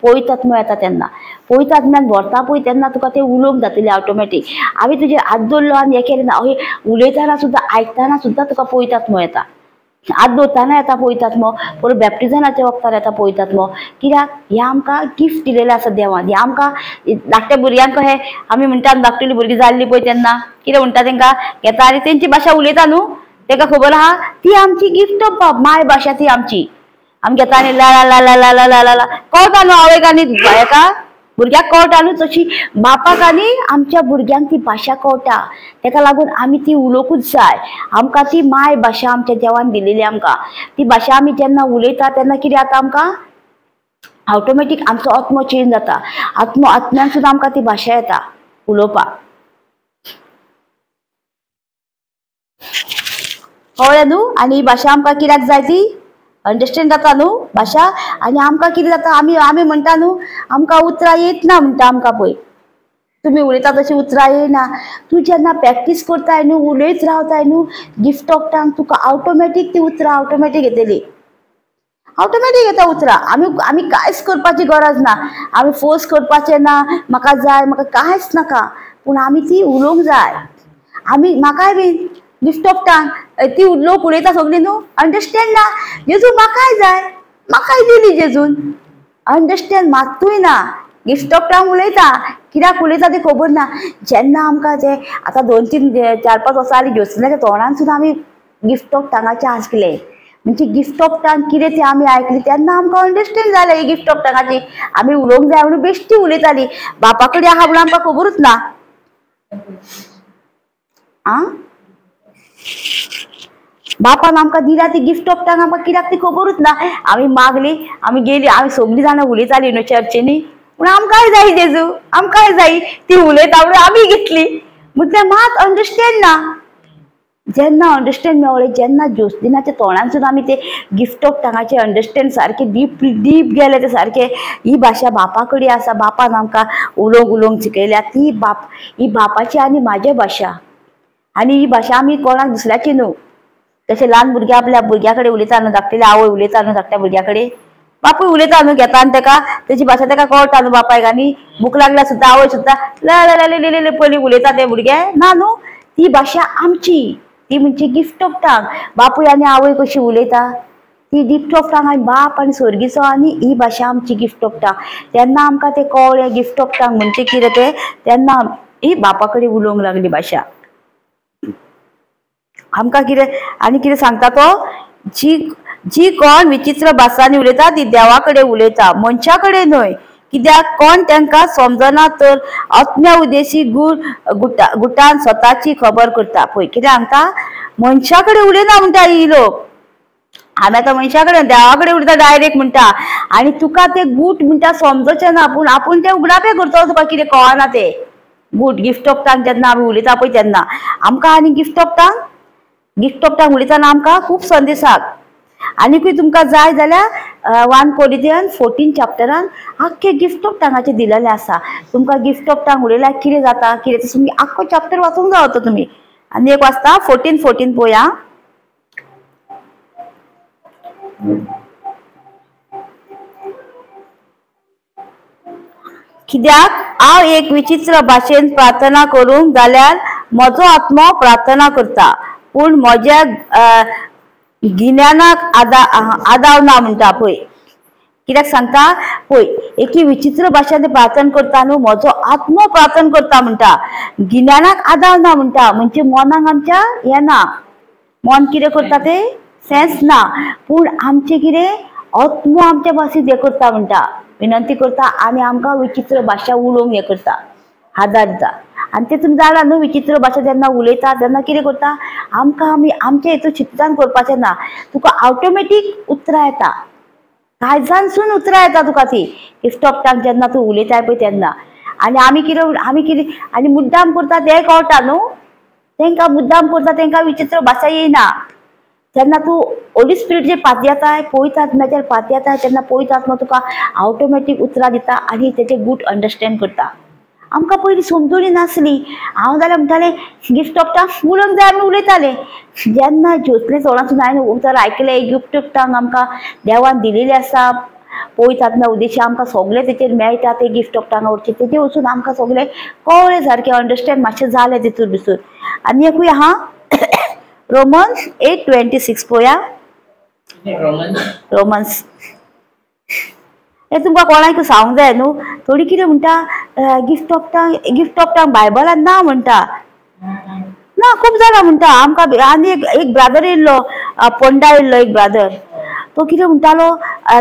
पवित्र आत्मो येता तेन्ना, पवित्र आत्म्यान भरता पळय तेन्ना तुका तें उलोवंक जातलें ऑटोमॅटीक. आमी तुजेर हात दवरलो आनी हें केलें ना, अहें उलयतना सुद्दां आयकतना सुद्दां तुका पवित्र आत्मो येता. हात दवरतना येता पवित्र आत्मो, परत बॅप्टिजमाच्या वखदार येता पवित्र आत्मो. कित्याक हें आमकां गिफ्ट दिलेलें आसा देवान. हें आमकां धाकट्या भुरग्यांक कशें आमी म्हणटा, धाकटुली भुरगीं जाल्लीं पळय तेन्ना कितें म्हणटा तेंकां घेता आनी तेंची भाशा उलयता न्हू, तेंकां खबर आहा ती आमची गिफ्ट ऑफ my भाशा ती आमची. आमी घेता आनी ला ला ला ला ला ला ला ला कळटा न्हू आवयक आनी हेका भुरग्याक कळटा न्हू, तशी बापाक आनी आमच्या भुरग्यांक ती भाशा कळटा. तेका लागून आमी ती उलोवंकूच जाय. आमकां ती my भाशा आमच्या देवान दिलेली आमकां. ती भाशा आमी जेन्ना उलयता तेन्ना कितें जाता, आमकां ऑटोमॅटीक आमचो आत्मो चेंज जाता. आत्मो आत्म्यान सुद्दां आमकां ती भाशा येता उलोवपाक. कळ्ळें न्हू? आनी ही भाशा आमकां कित्याक जाय ती अंडरस्टँड जाता न्हू भाशा. आनी आमकां कितें जाता, आमी आमी म्हणटा न्हू आमकां उतरां येत ना म्हणटा आमकां. पळय तुमी उलयता तशी उतरां येना. तूं जेन्ना प्रॅक्टीस करताय न्हू, उलयत रावताय न्हू गिफ्ट ऑफ टंग, तुका ऑटोमॅटीक ती उतरां ऑटोमॅटीक येतली. ऑटोमॅटीक येता उतरां. आमी आमी कांयच करपाची गरज ना, आमी फोर्स करपाचें ना, म्हाका जाय म्हाका कांयच नाका, पूण आमी ती उलोवंक जाय. आमी म्हाकाय बीन गिफ्ट ऑफ टंग ती लोक उलयता सगळीं न्हू, अंडरस्टँड ना, जेजू म्हाकाय जाय, म्हाकाय दिली जेजून, अंडरस्टँड मात्तूय ना. गिफ्ट ऑफ टंग उलयता, कित्याक उलयता ती खबर ना. जेन्ना आमकां ते आतां 2 3 4 5 वर्सां जालीं जोसनाच्या तोंडान सुद्दां आमी गिफ्ट ऑफ टंगाचें आसलें. म्हणजे गिफ्ट ऑफ टंग कितें तें आमी आयकली तेन्ना आमकां अंडरस्टँड जालें ही गिफ्ट ऑफ टंगाची. आमी उलोवंक जाय म्हणून बेश्टी उलयताली, बापा कडेन आहा म्हणून आमकां खबरूच ना. आं बापान आमकां दिला ती गिफ्ट ऑफ टंग आमकां कित्याक ती खबरूच ना. आमी मागली, आमी गेली, आमी सगळीं जाणां उलयतालीं न्हू चर्चीनी, पूण आमकांय जाय जेजू, आमकांय जाय ती उलयता म्हणून आमी घेतली. म्हटल्यार मात अंडरस्टँड ना. जेन्ना अंडरस्टँड मेवलें, जेन्ना जोसलिनाच्या तोंडान सुद्दां आमी ते गिफ्ट ऑफ टंगाचे अंडरस्टँड सारकें डीप डीप गेले ते सारकें. ही भाशा बापा कडेन आसा, बापान आमकां उलोवंक उलोवंक शिकयल्या ती बाप, ही बापाची आनी म्हाजी भाशा. आनी ही भाशा आमी कोणाक दुसऱ्याची न्हू. तशें ल्हान भुरगें आपल्या भुरग्या कडेन उलयता न्हू, धाकटेली आवय उलयता न्हू धाकट्या भुरग्या कडेन, बापूय उलयता न्हू घेता आनी तेका तेजी भाशा तेका कळटा न्हू बापायक. आनी भूक लागल्यार सुद्दां आवय सुद्दां ला ला ला ले पयलीं उलयता तें भुरगें ना न्हू. ती भाशा आमची, ती म्हणजे गिफ्ट ऑफ टंग. बापूय आनी आवय कशी उलयता ती गिफ्ट ऑफ टंग. आनी बाप आनी स्वर्गीचो आनी ही भाशा आमची गिफ्ट ऑफ टंग. तेन्ना आमकां तें कळ्ळें गिफ्ट ऑफ टंग म्हणजे कितें तें, तेन्ना ही बापा कडेन उलोवंक लागली भाशा. आमकां कितें आनी कितें सांगता तो, जी जी कोण विचित्र भासांनी उलयता ती देवा कडेन उलयता, मनशा कडेन न्हय. कित्याक कोण तांकां समजना तर आत्म्या उद्देशी गुट गुटान स्वताची खबर करता. पळय कितें सांगता, मनशा कडेन उलयना म्हणटा ही लोक, आमी आतां मनशा कडेन देवा कडेन उलयता डायरेक्ट म्हणटा. आनी तुका ते गूट म्हणटा समजचें ना, पूण आपूण ते उगडापे करतलो, तुका कितें कळना ते गूट. गिफ्ट ऑफ टांग जेन्ना आमी उलयता पळय तेन्ना आमकां आनी gift of tongue, gift of tongue उलयतना आमकां खूब संदेशाक. आनीकूय तुमकां जाय जाल्यार 1 Corinthians 14 चॅप्टरान आख्खे गिफ्ट ऑफ टांगाचे दिलेलें आसा. तुमकां गिफ्ट ऑफ टांग उलयल्यार कितें जाता कितें तें तुमी आख्खो चॅप्टर वाचूंक जाय तो तुमी. आनी एक वाचता 14:14 पळोवया. कित्याक हांव एक विचित्र भाशेन प्रार्थना करूंक जाल्यार म्हजो आत्मो प्रार्थना करता, पूण म्हज्या गिन्यानाक आदाव ना म्हणटा. पळय कित्याक सांगता, पळय एकी विचित्र भाशेन प्रार्थना करता न्हू, म्हजो आत्मो प्रार्थना करता म्हणटा, गिन्यानाक आदाव ना म्हणटा. म्हणजे मनाक आमच्या येना, मन कितें करता ते सेन्स ना, पूण आमचें कितें आत्मो आमच्या भाशेंत हें करता म्हणटा, विनंती करता आनी आमकां विचित्र भाशा उलोवंक हें करता, आदार दिता. आनी ते तुमी जाणा न्हू, विचित्र भाशा जेन्ना उलयता तेन्ना कितें करता आमकां, आमी आमच्या हितून चिंतन करपाचें ना, तुका ऑटोमॅटीक उतरां येता, काळजानसून उतरां येता तुका ती गिफ्ट ऑफ टांग जेन्ना तूं उलयताय पळय तेन्ना. आनी आमी कितें, आमी कितें आनी मुद्दाम करता तें कळटा न्हू तेंकां, मुद्दाम करता तेंकां विचित्र भाशा येयना. जेन्ना तूं होली स्पिरिट जे पातयेताय, पवित्र आत्म्याचेर पातयेताय, तेन्ना पवित्र आत्मा तुका ऑटोमॅटीक उतरां दिता आनी तेचे गूट अंडरस्टँड करता. आमकां पयलीं समजूनी नासली, हांव जाल्यार म्हणटालें गिफ्ट ऑफ टांग उलोवंक जाय आमी उलयताले. जेन्ना जोतले तोंडासून हांवें उतर आयकलें, गिफ्ट ऑफ टांग आमकां देवान दिलेली आसा, पवित्र आत्म्या उद्देशी आमकां सगळें तेचेर मेळटा, ते गिफ्ट ऑफ टांगा वरचें तेजेर वचून आमकां सगळें कळ्ळें, सारकें अंडरस्टँड मातशें जालें तितून भितर. आनी एकूय आहा रोमन्स 8:26 पळोवया. रोमन्स हे तुमकां कोणाक सांगूंक जाय न्हू, थोडी कितें म्हणटा gift of tongue, gift of tongue बायबलान ना म्हणटा ना, खूब जाणां म्हणटा आमकां. आनी एक ब्रादर येयल्लो, पोंडा येयल्लो एक ब्रादर, तो कितें म्हणटालो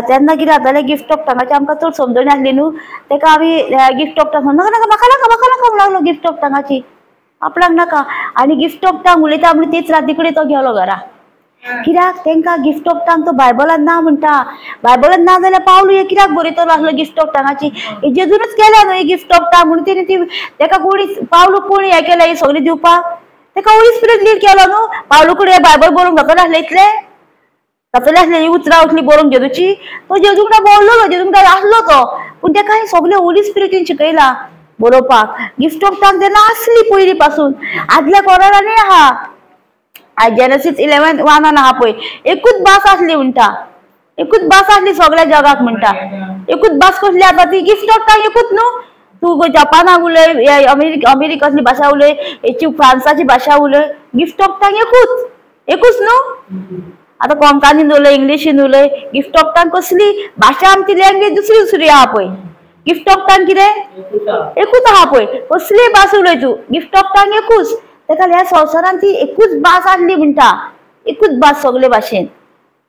तेन्ना कितें जातालें गिफ्ट ऑफ टांगाचें आमकां चड समजणी आसली न्हू, तेका आमी गिफ्ट ऑफ टांग नाका नाका म्हाका नाका म्हाका नाका म्हणूंक लागलो, गिफ्ट ऑफ टांगाची आपणाक नाका. आनी गिफ्ट ऑफ टांग उलयता म्हणून तेच राती कडेन तो गेलो घरा. कित्याक तेंकां गिफ्ट ऑफ टांग तो बायबलान ना म्हणटा, बायबलान ना जाल्यार पावलू हे कित्याक बरयतलो आसलो गिफ्ट ऑफ टांगाची, जेजूनच केल्या न्हू गिफ्ट ऑफ टांग म्हणून तेणी ती तेका कोणी पावलू कोणी हें केलें हें सगळें दिवपाक, तेका होली स्पिरिट लीड केलो न्हू. पावलू कडेन बायबल बरोवंक जातलें आसलें, इतलें जातलें आसलें ही उतरां उठली बरोवंक जेजूची, तो जेजू कडेन बोल्लोलो, जेजू कडेन आसलो तो, पूण तेका हें सगळें होली स्पिरिटीन शिकयलां बरोवपाक. गिफ्ट ऑफ टांग तेन्ना आसली पयलीं पासून, आदल्या कोरारांनी आहा, जेनेसीस 11:1 आहा पळय, एकूच भास आसली म्हणटा, एकूच भास आसली सगळ्या जगाक म्हणटा, एकूच भास कसली आतां ती गिफ्ट ऑफ टांग एकूच न्हू. तूं जपानाक उलय, अमेरिकांतली भाशा उलय, हेची फ्रांसाची भाशा उलय, गिफ्ट ऑफ टांग एकूच, एकूच न्हू. आतां कोंकणीन उलय, इंग्लिशीन उलय, गिफ्ट ऑफ टांग कसली भाशा आमची लँग्वेज दुसरी दुसरी आहा पळय, गिफ्ट ऑफ टांग कितें एकूच आहा पळय, कसलीय भास उलय तूं, गिफ्ट ऑफ टांग एकूच. तेका ह्या संवसारान ती एकूच भास आसली म्हणटा, एकूच भास सगळे भाशेन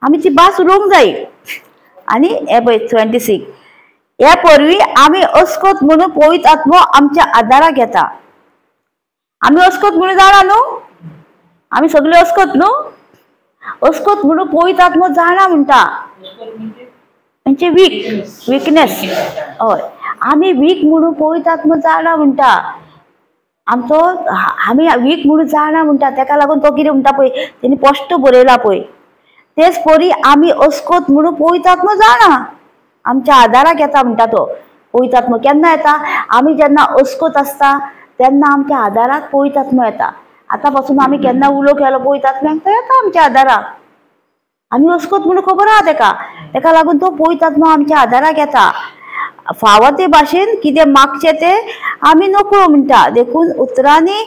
आमी ती भास उलोवंक जाय. आनी हे पळय 26, ह्या परवी आमी अस्कोत म्हणून पवित्र आत्मो आमच्या आदाराक येता. आमी अस्कोत म्हणून जाणा न्हू, आमी सगळे अस्कोत न्हू, अस्कोत म्हणून पवित्र आत्मो जाणा म्हणटा, म्हणजे वीक, विकनेस. हय, आमी वीक म्हणून पवित्र आत्मो जाणा म्हणटा, आमचो आमी वीक म्हणून जाणा म्हणटा, तेका लागून तो कितें म्हणटा पळय, तेणी स्पश्ट बरयला पळय, तेच परी आमी अस्कोत म्हणून पवित्र आत्मो जाणा आमच्या आदाराक येता म्हणटा. तो पवित्र आत्मो केन्ना येता, आमी जेन्ना अस्कोत आसता तेन्ना आमच्या आदाराक पवित्र आत्मो येता. आतां पासून आमी केन्ना उलो केलो पवित्र आत्म्याक तो येता आमच्या आदाराक, आमी अस्कोत म्हणून खबर आहा तेका, तेका लागून तो पवित्र आत्मो आमच्या आदाराक येता. फावो ते भाशेन कितें मागचें तें आमी नकळो म्हणटा, देखून उतरांनी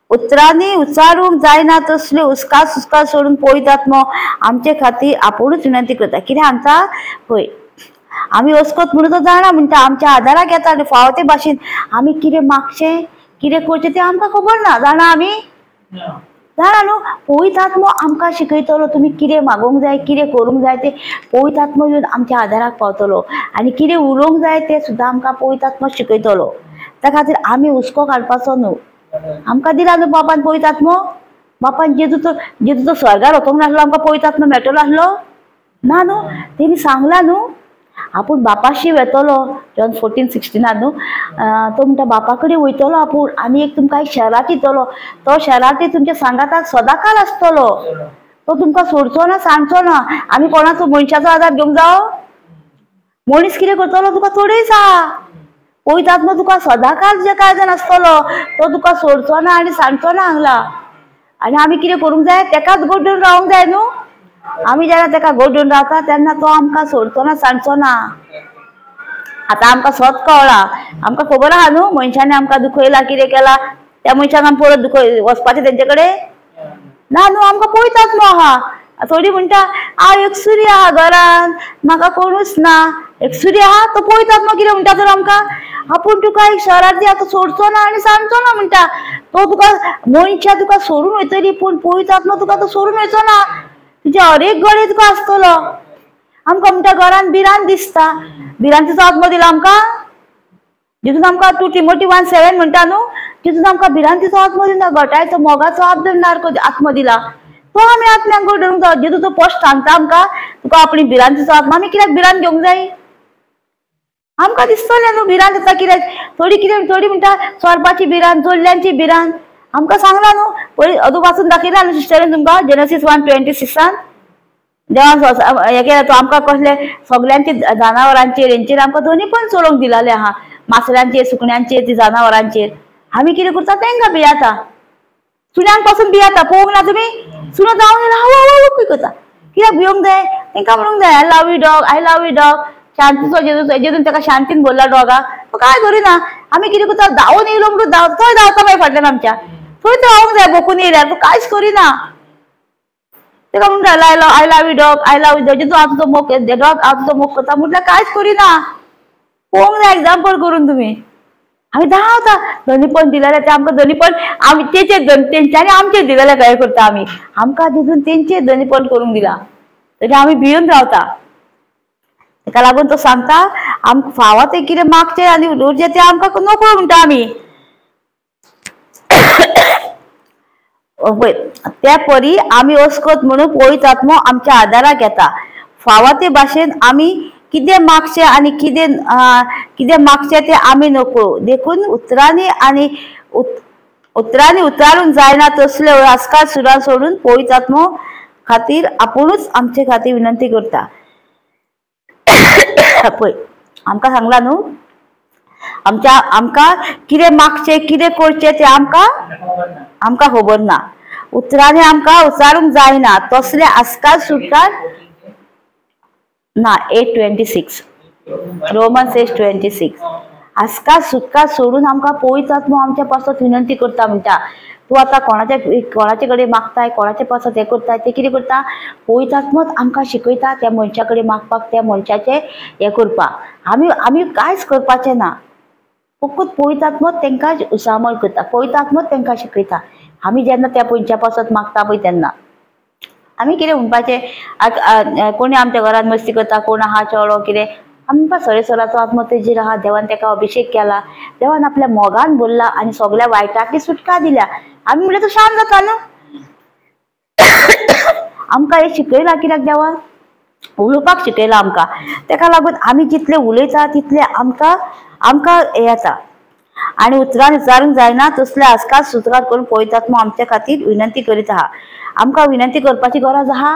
उतरांनी उच्चारूंक जायना तसल्यो हुस्का सुस्का सोडून पवित्र आत्मो आमचे खातीर आपुणूच विनंती करता. कितें सांगता पळय, आमी अस्कोत म्हणून तो जाणा म्हणटा, आमच्या आदाराक येता आनी फावो ते भाशेन आमी कितें मागचें कितें करचें तें आमकां खबर ना, जाणा आमी जाणा न्हू, पवित्र आत्मो आमकां शिकयतलो तुमी कितें मागोवंक जाय, कितें करूंक जाय तें पवित्र आत्मो येवन आमच्या आदाराक पावतलो आनी कितें उलोवंक जाय तें सुद्दां आमकां पवित्र आत्मो शिकयतलो. त्या खातीर आमी हुस्को काडपाचो न्हू. आमकां दिला न्हू बापान पवित्र आत्मो. बापान जेजू तो स्वर्गार वचोंक नासलो आमकां पवित्र आत्मो मेळटलो आसलो ना न्हू. तेणी सांगलां न्हू आपूण बापाशी वेतलो, जॉन 14:16 न्हू, तो म्हणटा बापा कडेन वयतलो आपूण आनी एक तुमकां एक शरात दितलो, तो शराती तुमच्या सांगाताक सदांकाल आसतलो, तो तुमकां सोडचो ना, सांगचो ना. आमी कोणाचो मनशाचो आदार घेवंक जावो? मनीस कितें करतलो तुका थोडीच आहा. पवित्र आत्मो तुका सदांकाल तुज्या काळजान आसतलो, तो तुका सोडचो ना आनी सांगचो ना हांगला. आनी आमी कितें करूंक जाय? तेकाच गोड रावंक जाय न्हू. आमी जेन्ना तेका गोड रावता तेन्ना तो आमकां सोडचो ना, सांगचो ना. आतां आमकां सत कळ्ळां, आमकां खबर आहा न्हू मनशांनी आमकां दुखयला, कितें केलां, त्या मनशांक आमी परत दुखय वचपाचें तेंचे कडेन ना न्हू. आमकां पवित्र आत्मो आहा. थोडी म्हणटा हांव एकसुरी आहा घरान, म्हाका कोणूच ना, एकसुरी आहा. तो पवित्र आत्मो कितें म्हणटा तर आमकां, आपूण तुका एक शरार्थी आतां सोडचो ना आनी सांगचो ना म्हणटा. तो तुका मनशां तुका सोडून वयतली, पूण पवित्र आत्मो तुका तो सोडून वयचो ना, तुज्या हर एक गडे तुका आसतलो. आमकां म्हणटा घरान भिरांत दिसता, भिरांतीचो आत्मो दिला आमकां, जितून आमकां 2 Timothy 1:7 म्हणटा न्हू, तितून आमकां भिरांतीचो आत्मो दिना, घटायचो मोगाचो आत्मो दिला. तो आमी आत्म्यांक गोड धरूंक जाय. जेतून तो पोस्ट सांगता आमकां तुका आपली भिरांतीचो आत्मा, आमी कित्याक भिरांत घेवंक जाय? आमकां दिसतलें न्हू भिरांत येता कित्याक. थोडी कितें थोडी म्हणटा सोरपाची भिरांत, जोडल्यांची भिरांत. आमकां सांगलां न्हू पयलीं अदूं वाचून दाखयला न्हू सिस्टरीन तुमकां जेनेसीस 1:26 देवान हें केलें तो आमकां कसले सगल्यांचे जनावरांचेर हेंचेर आमकां दोनी पण चलोवंक दिलेलें आहा, मासळ्यांचेर, सुकण्यांचेर, ती जनावरांचेर. आमी कितें करता तेंकां भियेता, सुण्यांक पासून भियेता. पळोवंक ना तुमी सुणो जावन हांव हांव करता, कित्याक भियोंक जाय? तेंकां म्हणूंक जाय I love you dog, I love you dog. शांतीचो जेजून तेका शांतीन बोल्ला डॉगाक, तो कांय करिना. आमी कितें करता धांवून येयलो म्हणून थंय धांवता मागीर फाटल्यान आमच्या, थंय रावंक जाय बोकून येयल्यार, तो कांयच करिना. तेका म्हणटा I love you dog, I love you dog. जेजू हांव तुजो मोग, डॉग हांव तुजो मोग करता म्हटल्यार कांयच करिना. पळोवंक जाय एग्जाम्पल करून तुमी. आमी धांवता धनीपण दिलेलें तें आमकां धनीपण आमी तेचेर तेंच्यांनी आमचेर दिलेलें काय करता आमी, आमकां तितून तेंचेर धनीपण करूंक दिला, तरी आमी भिवन रावता. तेका लागून तो सांगता आमकां फावो तें कितें मागचें आनी उरचें तें आमकां नकळो म्हणटा आमी. त्या परी आमी अस्कत म्हणून पवित्र आत्मो आमच्या आदाराक येता. फावो ते भाशेन आमी कितें मागचें आनी कितें कितें मागचें तें आमी नकळो, देखून उतरांनी आनी उतरांनी उतारून जायना तसले आस्कार सुरां सोडून पवित्र आत्मो खातीर आपुणूच आमचे खातीर विनंती करता. पळय आमकां सांगलां न्हू, आमच्या आमकां कितें मागचें कितें करचें तें आमकां आमकां खबर ना, उतरांनी आमकां उचारूंक जायना तसले आस्कार सुटकार ना. 8:26 रोमन्स 8:26 आस्कार सुटकार सोडून आमकां पवित्र आत्मो आमच्या पासत विनंती करता. म्हणटा तूं आतां कोणाच्या कोणाचे कडेन मागताय, कोणाचे पासत हें करताय, तें कितें करता पवित्र आत्मोच आमकां शिकयता त्या मनशा कडेन मागपाक, त्या मनशाचें हें करपाक. आमी आमी कांयच करपाचें ना, फकत पवित्र आत्मोच तेंकां उसामळ करता, पवित्र आत्मोच तेंकां शिकयता. आमी जेन्ना त्या मनशा पासत मागता पळय तेन्ना आमी कितें म्हणपाचें, कोणी आमच्या घरांत मस्ती करता, कोण आहा चेडो कितें, आमकां सरेसराचो आत्मो तेजेर आहा, देवान तेका अभिशेक केला, देवान आपल्या मोगान भरला आनी सगळ्या वायटांतली सुटका दिल्या. आमी म्हणल्यार तो शांत जाता न्हू. आमकां हें शिकयलां कित्याक देवान उलोवपाक शिकयलां आमकां, तेका लागून आमी जितले उलयता तितले आमकां आमकां हें येता. आनी उतरान उचारूंक जायना तसले आस्कार सुटकार करून पवित्र आत्मो आमच्या खातीर विनंती करीत आहा. आमकां विनंती करपाची गरज आहा?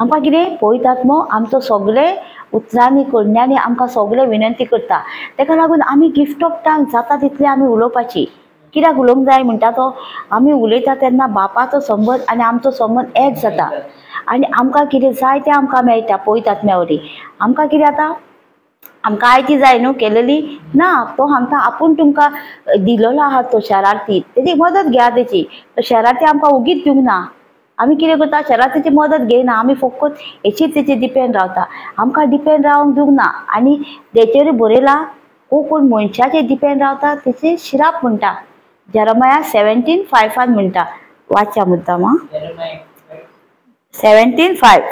आमकां कितें पवित्र आत्मो आमचो सगळे उतरांनी करण्यांनी आमकां सगळे विनंती करता. तेका लागून आमी गिफ्ट ऑफ टंग जाता तितले आमी उलोवपाची. कित्याक उलोवंक जाय म्हणटा तो, आमी उलयता तेन्ना बापाचो संबंद आनी आमचो संबंद एक जाता आनी आमकां कितें जाय तें आमकां मेळटा पवित्र आत्म्या वरवीं. आमकां कितें जाता, आमकां आयती जाय न्हू केलेली ना, तो सांगता आपूण तुमकां दिलेलो आहा तो शरार्थी, तेजी मदत घेया तेची. तो शरार्थी आमकां ओगीच दिवंक ना. आमी कितें करता, शरार्थीची मदत घेयना, आमी फकत हेचेर तेचेर डिपेंड रावता. आमकां डिपेंड रावंक दिवंक ना. आनी तेचेर बरयलां कोण मनशाचेर डिपेंड रावता तेचेर शिराप म्हणटा. जेरमाया 17:5 म्हणटा वाचा मुद्दाम 17:5.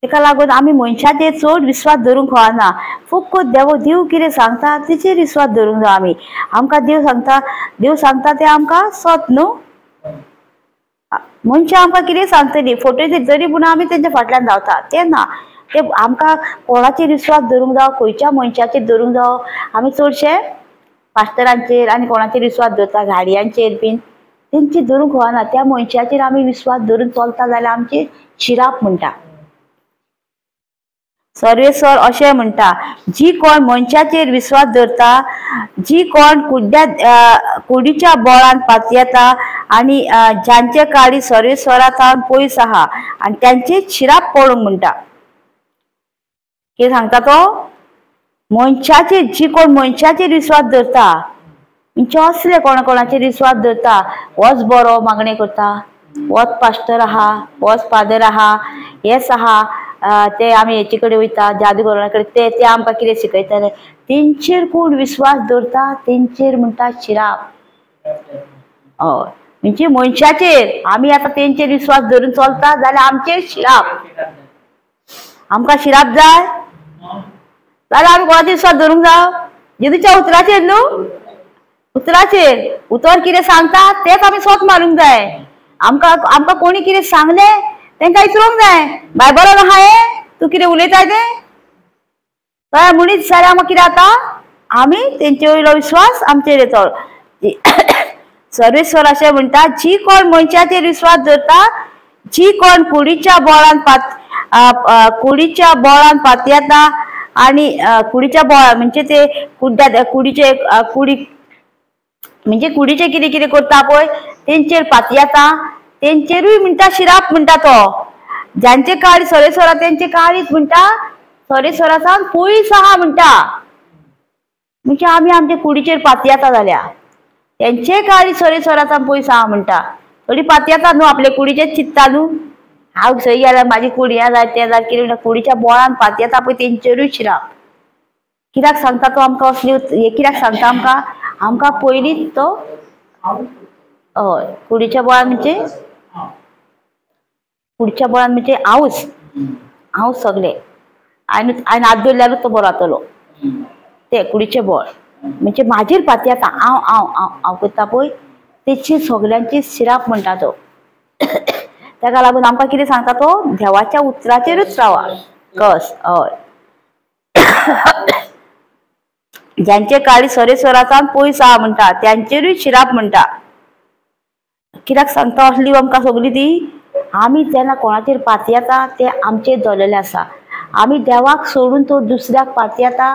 तेका लागून आमी मनशाचेर चड विस्वास धरूंक फावना. फक्त देव देव कितें सांगता तेचेर विस्वास धरूंक जाय आमी. आमकां देव सांगता, देव सांगता तें आमकां सत न्हू. मनशां आमकां कितें सांगतली फोटो जरी पूण आमी तेंच्या फाटल्यान धांवता तें ना. ते आमकां कोणाचेर विस्वास धरूंक जावो, खंयच्या मनशाचेर धरूंक जावो. आमी चडशे पास्टरांचेर आनी कोणाचेर विस्वास दवरता, गाडयांचेर बीन तेंचेर धरूंक फावना. त्या मनशाचेर आमी विस्वास धरून चलता जाल्यार आमचेर शिराप म्हणटा. सर्वेश्वर अशें म्हणटा, जी कोण मनशाचेर विस्वास धरता, जी कोण कुडीच्या बोळान पातयेता आनी ज्यांचे काळी सर्वेश्वरा सावन पयस आहा आनी त्यांचे शिराप पडूंक म्हणटा. कितें सांगता तो? मनशाचेर, जी कोण मनशाचेर विस्वास धरता म्हणजे असले कोणा कोणाचेर विस्वास धरता, होच बरो मागणें करता, होच पास्टर आहा, होच फादर आहा, हेच आहा, ते आमी हेचे कडेन वयता जादूगरा कडेन, ते ते आमकां कितें शिकयतले. तेंचेर कोण विस्वास दवरता तेंचेर म्हणटा शिराप. हय, म्हणजे मनशाचेर आमी आतां तेंचेर विस्वास धरून चलता जाल्यार आमचेर शिराप. आमकां शिराप जाय जाल्यार आमी कोणाचेर विस्वास धरूंक जाव? जेजूच्या उतराचेर न्हू, उतराचेर. उतर कितें सांगता तेंच आमी सोत मारूंक जाय. आमकां आमकां कोणी कितें सांगलें तेंकां विचारूंक जाय, बायबलान आहा हें, तूं कितें उलयताय तें. हय म्हणीत जाल्यार आमकां कितें जाता, आमी तेंचे वयलो विस्वास आमचेर येतो. सर्वेश्वर अशें म्हणटा, जी कोण मनशाचेर विस्वास धरता, जी कोण कुडीच्या बोळान कुडीच्या बोळान पातयेता आनी कुडीच्या बोळान म्हणजे ते कुड्ड्या कुडीचे कुडी म्हणजे कुडीचे कितें कितें करता पळय तेंचेर पातयेता, तेंचेरूय म्हणटा शिराप म्हणटा तो. ज्यांचे काळी सरेसरा तेंचे काळीच म्हणटा सरेसरा सावन पयस आहा म्हणटा. म्हणजे आमी आमचे कुडीचेर पातयेता जाल्यार तेंचे काळी सरेसरा सावन पयस आहा म्हणटा. थोडी पातयेता न्हू आपले कुडीचेर चिंत्ता न्हू, हांव सय गेल्यार म्हाजी कुडी जाय तें जाय कितें म्हणटा, कुडीच्या बोळान पातयेता पळय तेंचेरूय शिराप. कित्याक सांगता तो आमकां असली हें कित्याक सांगता आमकां? आमकां पयलींच तो हय कुडीच्या बोळान म्हणजे कुडच्या बोळान म्हणजे हांवूच हांव सगळे आनी हांवें हात धरल्यारूच तो बरो जातलो. ते कुडीचें बोळ म्हणजे म्हाजेर पातयेता हांव हांव हांव हांव करता पळय तेची सगल्यांची शिराप म्हणटा तो. ताका लागून आमकां कितें सांगता तो, देवाच्या उतराचेरूच रावा कस. हय, ज्यांचे काळी सरेसरासान पयस आहा म्हणटा त्यांचेरूय शिराप म्हणटा. कित्याक सांगता असली आमकां सगळी ती? आमी जेन्ना कोणाचेर पातयेता ते आमचेर दवरलेलें आसा. आमी देवाक सोडून तो दुसऱ्याक पातयेता,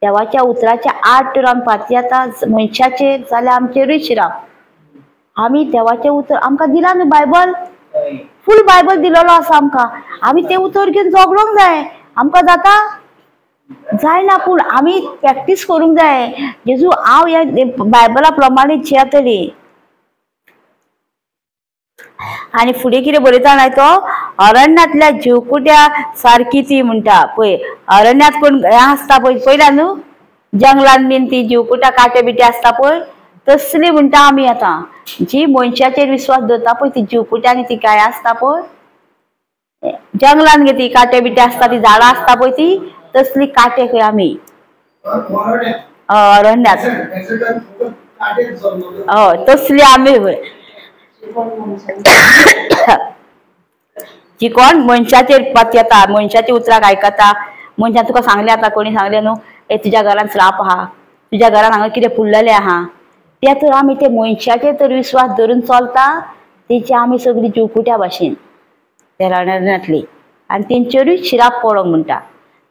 देवाच्या उतराच्या आड तर आमी पातयेता मनशाचेर जाल्यार आमचेरूय शिराप. आमी देवाचें उतर आमकां दिलां न्हू बायबल, फूल बायबल दिलेलो आसा आमकां, आमी तें उतर घेवन जगलोंक जाय. आमकां जाता जायना पूण आमी प्रॅक्टीस करूंक जाय. जेजू हांव ह्या बायबला प्रमाणे जियेतली. आनी फुडें कितें बरयता न्हय तो, अरण्यांतल्या जिवकुट्या सारकी ती म्हणटा. पळय अरण्यांत कोण हें आसता पळय, पळयला न्हू जंगलान बीन ती जिवकुट्या कांटे बिटे आसता पळय, तसली म्हणटा आमी आतां जी मनशाचेर विस्वास दवरता पळय ती जिवकुट्या आनी ती काय आसता पळय जंगलान गे ती कांटे बिटे आसता, ती झाडां आसता पळय ती तसली कांटे खंय आमी अरण्यांत. हय तसली आमी जी कोण मनशाचेर पातयेता, मनशाच्या उतराक आयकता. मनशान तुका सांगलें आतां कोणी सांगलें न्हू, ए तुज्या घरान श्राप आहा, तुज्या घरान हांगा कितें पुडलेलें आहा, ते तर आमी ते मनशाचेर तर विस्वास धरून चलता तेची आमी सगळी जिवकुट्या भाशेन त्या अरण्यांतली आनी तेंचेरूय शिराप पडोंक म्हणटा.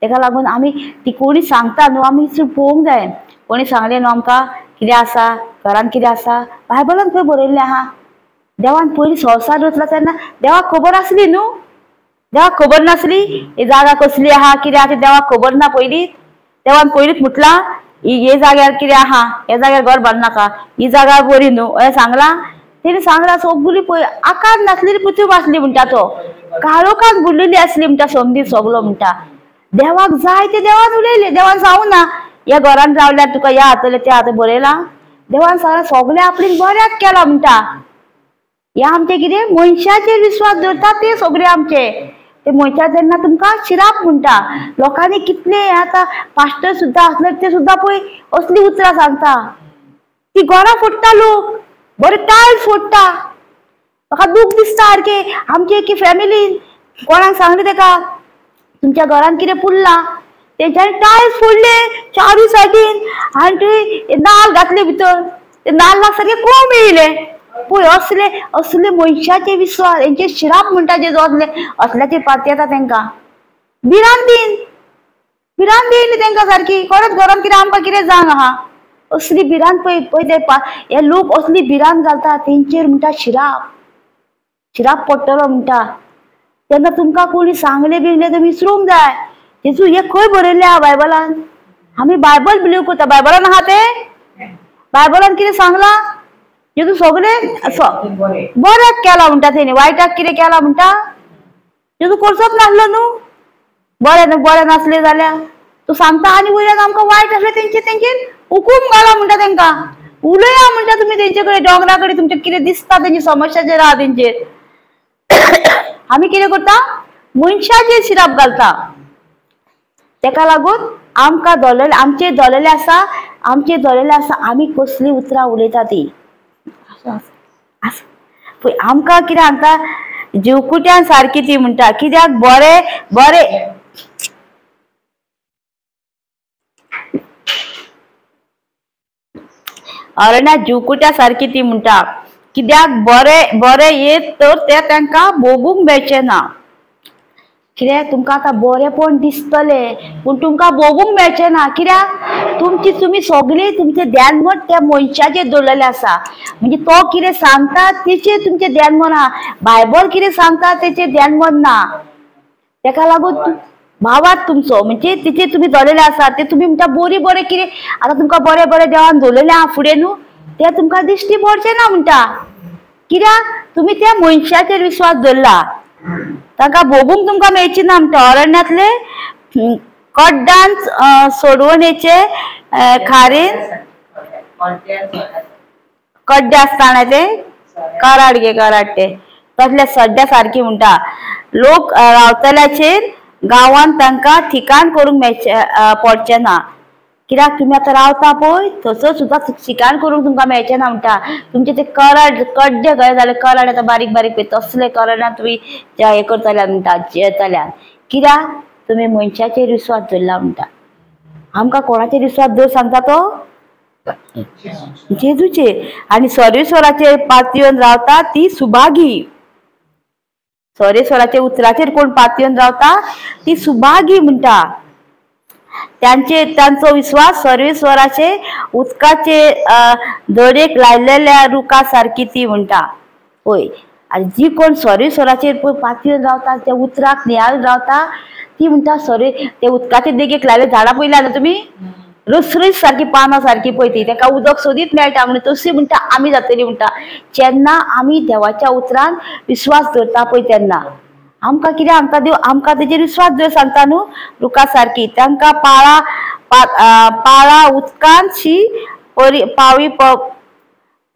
तेका लागून आमी ती कोणी सांगता न्हू आमी पळोवंक जाय. कोणी सांगलें न्हू आमकां कितें आसा घरान कितें आसा, बायबलान खंय बरयल्लें आहा. देवान पयलीं संवसार रचला तेन्ना देवाक खबर आसली न्हू, देवाक खबर नासली ही जागा कसली आहा कितें आहा तें देवाक खबर ना. पयलींच देवान पयलींच म्हटलां ही जाग्यार कितें आहा, ह्या जाग्यार घर बांदनाका, ही जागा बरी न्हू अशें सांगलां. तेणी सांगलां सगळी पळय आकार नासलेली पृथ्वी आसली म्हणटा तो, काळोखान बुडलेली आसली म्हणटा समदी सगलो म्हणटा. देवाक जाय ते देवान उलयले, देवान सांगू ना ह्या घरान रावल्यार तुका ह्या जातलें त्या जातलें बरयलां. देवान सांगलां सगळें आपणें बऱ्याक केलां म्हणटा. ह्या आमचें कितें मनशाचेर विस्वास दवरता ते सगळे आमचे ते मनशा तेन्ना तुमकां शिराप म्हणटा. लोकांनी कितले आतां पास्टर सुद्दां आसले ते सुद्दां पळय असलीं उतरां सांगता. ती घरां फोडटा लोक, बरे टायल्स फोडटा. म्हाका दूख दिसता सारकें. आमचे एके फॅमिलीन कोणाक सांगलें तेका तुमच्या घरान कितें पुरलां, तेंच्यांनी टायल्स फोडले चारूय सायडीन आनी थंय नाल्ल घातले भितर, ते नाल्लाक सारके कोंब येयले. पळय असले असले मनशाचे विस्वास हेंचे शिराप म्हणटा जे असले असल्याचे पाती येता तेंकां भिरांतीन भिरांत येयली तेंकां सारकी. खरेंच घरान कितें आमकां कितें जावंक आहा असली भिरांत. पळय पळय ते हे लोक असली भिरांत घालता तेंचेर म्हणटा शिराप शिराप पडटलो म्हणटा. तेन्ना तुमकां कोणी सांगलें बिंगलें तुमी विसरूंक जाय. जेजू हें खंय बरयलें आहा बायबलान? आमी बायबल बिलीव करता. बायबलान आहा तें? बायबलान कितें सांगलां? जेजू सगळें बऱ्याक केलां म्हणटा तेणी, वायटाक कितें केलां म्हणटा? जेजू करचोच नासलो न्हू. बरें बरें नासलें जाल्यार तूं सांगता आनी वयल्यान आमकां वायट आसलें तेंचे तेंचेर हुकूम घाला म्हणटा तेंकां. उलया म्हणटा तुमी तेंचे कडेन, दोंगरा कडेन तुमचें कितें दिसता तेंची समस्या जेर आहा तेंचेर. आमी कितें करता? मनशाचेर शिराप घालता. तेका लागून आमकां दोलेले आमचेर दोलेले आसा, आमचेर दोलेले आसा आमी कसलीं उतरां उलयता ती पळय. आमकां कितें सांगता जीवकुट्यान सारकी ती म्हणटा. कित्याक बरें बरें अरण्या जीवकुट्या सारकी ती म्हणटा. कित्याक बरें बरें येत तर तें तांकां भोगूंक मेळचें ना. कित्याक तुमकां आतां बरेंपण दिसतलें पूण तुमकां भोगूंक मेळचें ना. कित्याक तुमची तुमी सगळीं तुमचें ध्यान मन त्या मनशाचेर दवरलेलें आसा. म्हणजे तो कितें सांगता तेचेर तुमचें ध्यान मन आहा, बायबल कितें सांगता तेचेर ध्यान मन ना. तेका लागून भावात तुमचो म्हणजे तेचेर तुमी दवरलेलें आसा ते तुमी म्हणटा बरी बरें कितें आतां तुमकां बरें बरें देवान दवरलेलें आहा फुडें न्हू, तें तुमकां दिश्टी पडचें ना म्हणटा. कित्याक तुमी त्या मनशाचेर विस्वास दवरला, तांकां भोगूंक तुमकां मेळची ना म्हणटा. अरण्यांतले कड्डान सोडवणेचे खारेन कड्डे आसतना ते कराड गे कराड ते तसले सड्ड्या सारकी म्हणटा. लोक रावतल्याचेर गांवांत तांकां ठिकाण करूंक मेळचें पडचें ना. कित्याक तुमी आतां रावता पळय थंयसर सुद्दां ठिकाण करूंक तुमकां मेळचें ना म्हणटा. तुमचे ते कराड कड्डे कशे जाले कराड आतां बारीक बारीक पळय तसले कराडान तुमी हें करतल्या म्हणटा जियेतल्या. कित्याक तुमी मनशाचेर विस्वास दवरला म्हणटा. आमकां कोणाचेर विस्वास दवर सांगता तो? जेजूचेर. आनी सर्वेश्वराचेर पातयेवन रावता ती सुभागी. सर्वेश्वराच्या उतराचेर कोण पातयेवन रावता ती सुभागी म्हणटा. त्यांचे तांचो विस्वास सर्वेश्वराचे उदकाचे दरेक लायलेल्या रुखा सारकी ती म्हणटा. पळय आनी जी कोण सर्वेश्वराचेर पळय पातयेवन रावता त्या उतराक नियाळून रावता ती म्हणटा सरे ते उदकाचे देगेक लायले झाडां पळयल्या न्हू तुमी रसरस सारकी पानां सारकी पळय ती तेका उदक सोदीत मेळटा म्हणून तशी म्हणटा आमी जातली म्हणटा. जेन्ना आमी देवाच्या उतरान विस्वास दवरता पळय तेन्ना आमकां कितें सांगता देव? आमकां तेजेर विस्वास दवर सांगता न्हू. रुखा सारकी तांकां पाळां पाळां उदकांतशी पावी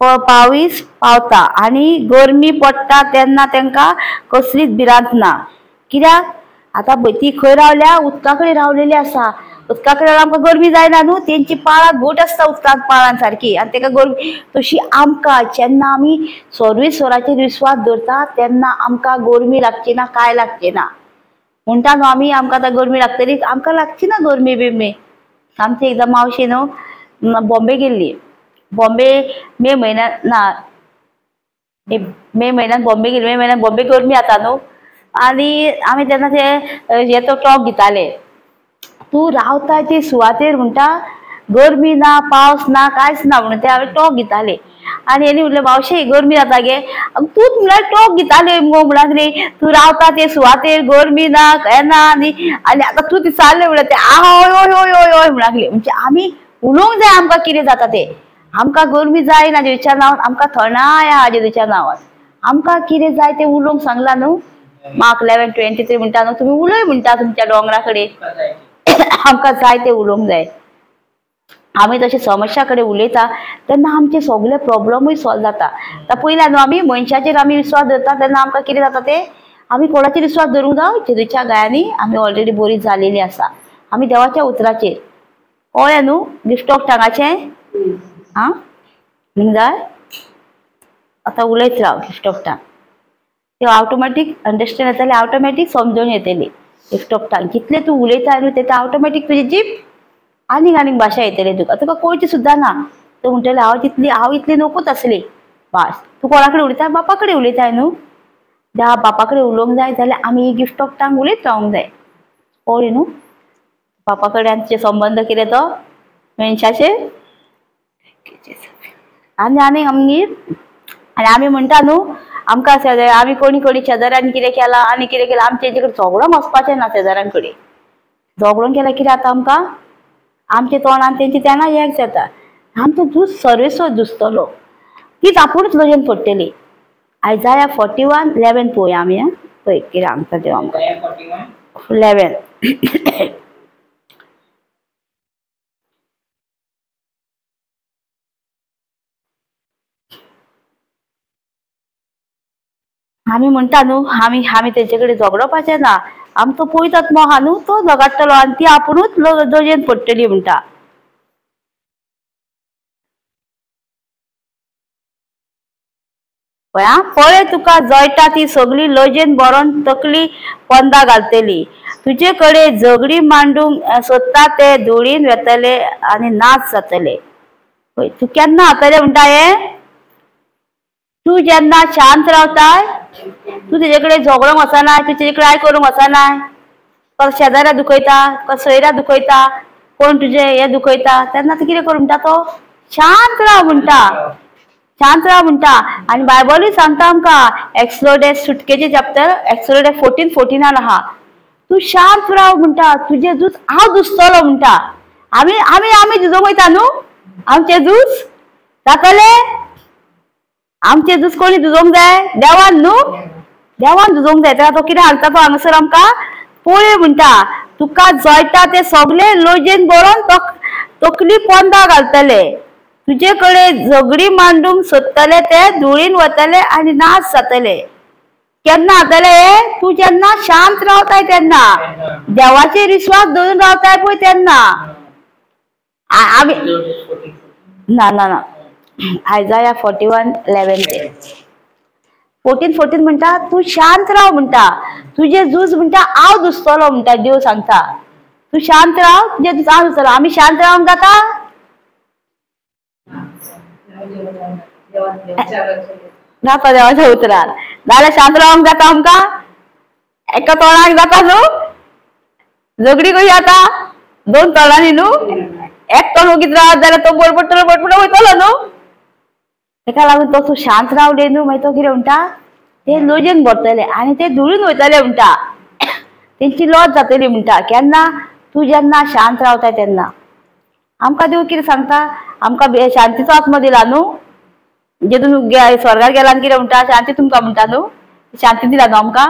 पावीस पावता आनी गरमी पडटा तेन्ना तांकां कसलीच भिरांत ना. कित्याक आतां पळय ती खंय रावल्या? उदका कडेन रावलेली आसा. उदका कडेन आमकां गरमी जायना न्हू, तेंची पाळां घट आसता उदकांत पाळां सारकी आनी तेका गरमी. तशी आमकां जेन्ना आमी सर्वेश्वराचेर विस्वास दवरता तेन्ना आमकां गरमी लागची ना, कांय लागचें ना. म्हणटा न्हू आमी आमकां आतां गरमी लागतली, आमकां लागची ना गरमी बिरमी. आमची एकदां मावशी न्हू बॉम्बे गेल्ली. बॉम्बे मे म्हयन्यात ना मे म्हयन्यात बॉम्बे गेली. मे म्हयन्यात बॉम्बे गरमी जाता न्हू आनी आमी तेन्ना ते हे तो टॉक दिताले. तूं रावता ते सुवातेर म्हणटा गरमी ना पावस ना कांयच ना म्हणून ते हांवें टॉक घेताले. आनी हेणी म्हणलें मावशे गरमी जाता गे, तूंच म्हणल्यार टॉक घेताले मुगो म्हणल्यार कितें तूं रावता ते सुवातेर गरमी ना हें ना आनी आनी आतां तूं विचारलें म्हणल्यार ते आं हय हय हय हय हय म्हणूंक. म्हणजे आमी उलोवंक जाय आमकां कितें जाता तें. आमकां गरमी जायना जेजूच्या नांवान, आमकां थंडाय आहा जेजूच्या नांवान. आमकां कितें जाय तें उलोवंक सांगलां न्हू. मार्क 11:23 म्हणटा न्हू तुमी उलय म्हणटा तुमच्या दोंगरा कडेन. आमकां जाय तें उलोवंक जाय. आमी तशें समस्या कडेन उलयता तेन्ना आमचे सगळे प्रॉब्लमूय सॉल्व जाता. आतां पयल्या न्हू आमी मनशाचेर आमी विस्वास दवरता तेन्ना आमकां कितें जाता तें आमी कोणाचेर विस्वास दवरूंक जावं, जेजूच्या गायांनी आमी ऑलरेडी बरी जालेली आसा, आमी देवाच्या उतराचेर. कळ्ळें न्हू गिफ्ट ऑफ टांगाचें? आं न्ही जाय आतां उलयत राव. गिफ्ट ऑफ टांग ते ऑटोमॅटीक अंडरस्टँड जातलें, ऑटोमॅटीक समजून येतली. गिफ्ट ऑफ टांग जितलें तूं उलयता न्हू तें ऑटोमॅटीक तुजी जीप आनीक आनीक भाशा येतली तुका, तुका कळची सुद्दां ना. तूं म्हणटलें हांव तितली, हांव इतली नकोच आसली भास. तूं कोणा कडेन उलयता? बापा कडेन उलयताय न्हू. ज्या बापा कडेन उलोवंक जाय जाल्यार आमी ही गिफ्ट ऑफ टांग उलयत रावंक जाय. कळ्ळें न्हू? बापा कडेन आमचे संबंद कितें तो मनशाचे. आनी आनीक आमगेर आनी आमी म्हणटा न्हू आमकां शेजारी आमी कोणी कोणी शेजाऱ्यान कितें केलां आनी कितें केलां, आमचे तेजे कडेन झगडोंक वचपाचें ना. शेजाऱ्यां कडेन झगडोंक केल्यार कितें जाता आमकां, आमच्या तोंडान तेंचे तेन्ना एक जाता, आमचो झूज सर्वेसो झुजतलो, तीच आपुणूच लजेन पडटली. आयजाया 41:11 पळोवया आमी. पळय कितें आमकां देव आमकां 11. आमी म्हणटा न्हू आमी आमी तेजे कडेन झगडोवपाचें ना, आमचो पयतात आहा न्हू तो झगडटलो आनी ती आपुणूच लजेन पडटली म्हणटा. पळय आं, पळय तुका जळटा ती सगळी लजेन भरोन तकली पंदा घालतली, तुजे कडेन झगडी मांडूंक सोदता ते धुळीन वेतले आनी नाच जातले. पळय तूं केन्ना जातलें म्हणटा हें, तूं जेन्ना शांत रावताय, तूं तेजे कडेन झगडोंक वचनाय, तूं तेजे कडेन काय करूंक वचनाय, तुका शेजाऱ्या दुखयता, तुका सोयऱ्या दुखयता, कोण तुजें हें दुखयता, तेन्ना तूं कितें कर म्हणटा, तो शांत राव म्हणटा, शांत राव म्हणटा. आनी बायबलूय सांगता आमकां एक्सोडस सुटकेचे चॅप्टर एक्सोडस 14:14 आहा, तूं शांत राव म्हणटा, तुजें झूज हांव झुजतलो म्हणटा. आमी आमी आमी झुजोंक वयता न्हू, आमचें झूज जातलें, आमचें झूज कोणी झुजोंक जाय? देवान न्हू, देवान झुजोंक जाय. तेन्ना तो कितें हाडटा तो हांगासर आमकां पळय म्हणटा, तुका जळटा ते सगळे लजेन भरोन तकली पोंदा घालतले, तुजे कडेन झगडी मांडूंक सोदतले ते धुळीन वतले आनी नाच जातले. केन्ना जातले? तूं जेन्ना शांत रावताय तेन्ना, देवाचेर विस्वास दवरून रावताय पळय तेन्ना. आमी ना ना ना आयजाया 41:11 ते 14:14 म्हणटा, तूं शांत राव म्हणटा, तुजें झूज म्हणटा हांव झुजतलो म्हणटा. देव सांगता तूं शांत राव, तुजें झूज हांव झुजतलो. आमी शांत रावंक जाता? जाता देवाच्या उतरान जाल्यार शांत रावंक जाता आमकां? एका तोंडाक जाता न्हू, झगडी कशी जाता? दोन तोंडांनी न्हू, एक तोंड ओगीत रावत जाल्यार तो बडबडटलो बडबडो वयतलो न्हू. तेका लागून तो तूं शांत रावले न्हू, मागीर तो कितें म्हणटा, ते लजेन भरतले आनी ते धुळून वयतले म्हणटा, तेंची लज जातली म्हणटा. केन्ना? तूं जेन्ना शांत रावता तेन्ना. आमकां देव कितें सांगता, आमकां शांतीचो आत्मो दिला न्हू, जेतून स्वर्गार गेला आनी कितें म्हणटा, शांती तुमकां म्हणटा न्हू, शांती दिला न्हू आमकां,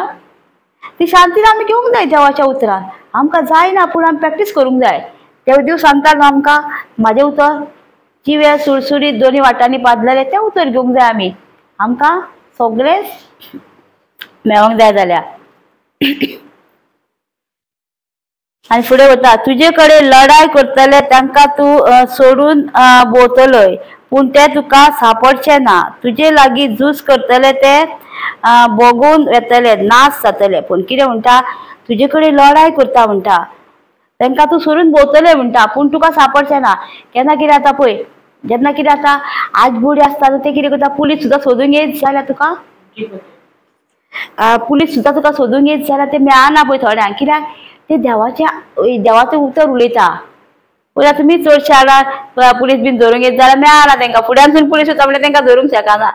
ती शांती आमी घेवंक जाय देवाच्या उतरान. आमकां जायना पूण आमी प्रॅक्टीस करूंक जाय. देव देव सांगता न्हू आमकां, म्हाजें उतर जिवे सुरसुरीत दोनी वाटांनी पातळ्ळें तें उतर घेवंक जाय आमी, आमकां सगळें मेळोंक जाय जाल्यार. आनी फुडें वता, तुजे कडेन लढाय करतले तांकां तूं सोडून भोंवतलोय, पूण ते तुका सापडचे ना, तुजे लागीं झूज करतले ते भोगून वेतले, नाश जातले. पूण कितें म्हणटा, तुजे कडेन लढाय करता म्हणटा, तांकां तूं सोडून भोंवतले म्हणटा, पूण तुका सापडचें ना. केन्ना कितें जाता पळय, जेन्ना कितें जाता, आज बुडी आसता ते कितें करता, पुलीस सुद्दां सोदून येत जाल्यार तुका, पुलीस सुद्दां तुका सोदून येत जाल्यार ते मेळना पळय थोड्यांक. कित्याक ते देवाच्या देवाचें उतर उलयता. पळय तुमी चडशे आतां पुलीस बीन धरूंक येत जाल्यार मेळना तांकां, फुड्यानसून पुलीस वता म्हणल्यार तांकां धरूंक शकना.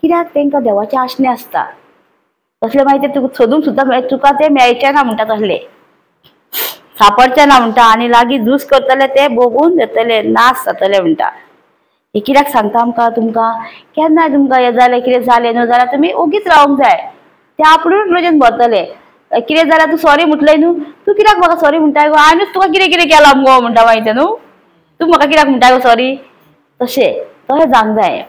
कित्याक तांकां देवाचें आसणें आसता, तसलें मागीर ते तुका सोदूंक सुद्दां तुका ते मेळचें ना म्हणटा, तसलें सापडचें ना म्हणटा. आनी लागीं झूज करतले ते भोगून जातले, नाश जातले म्हणटा. हे कित्याक सांगता आमकां, तुमकां केन्नाय तुमकां हें जालें कितें जालें न्हू जाल्यार तुमी ओगीच रावंक जाय, ते आपुणूच लजेन भरतले. कितें जाल्यार तूं सॉरी म्हटलें न्हू, तूं कित्याक म्हाका सॉरी म्हणटा गो, हांवेंच तुका कितें कितें केलां मुगो म्हणटा मागीर ते न्हू. तूं म्हाका कित्याक म्हणटा गो सॉरी? तशें तशें जावंक जाय.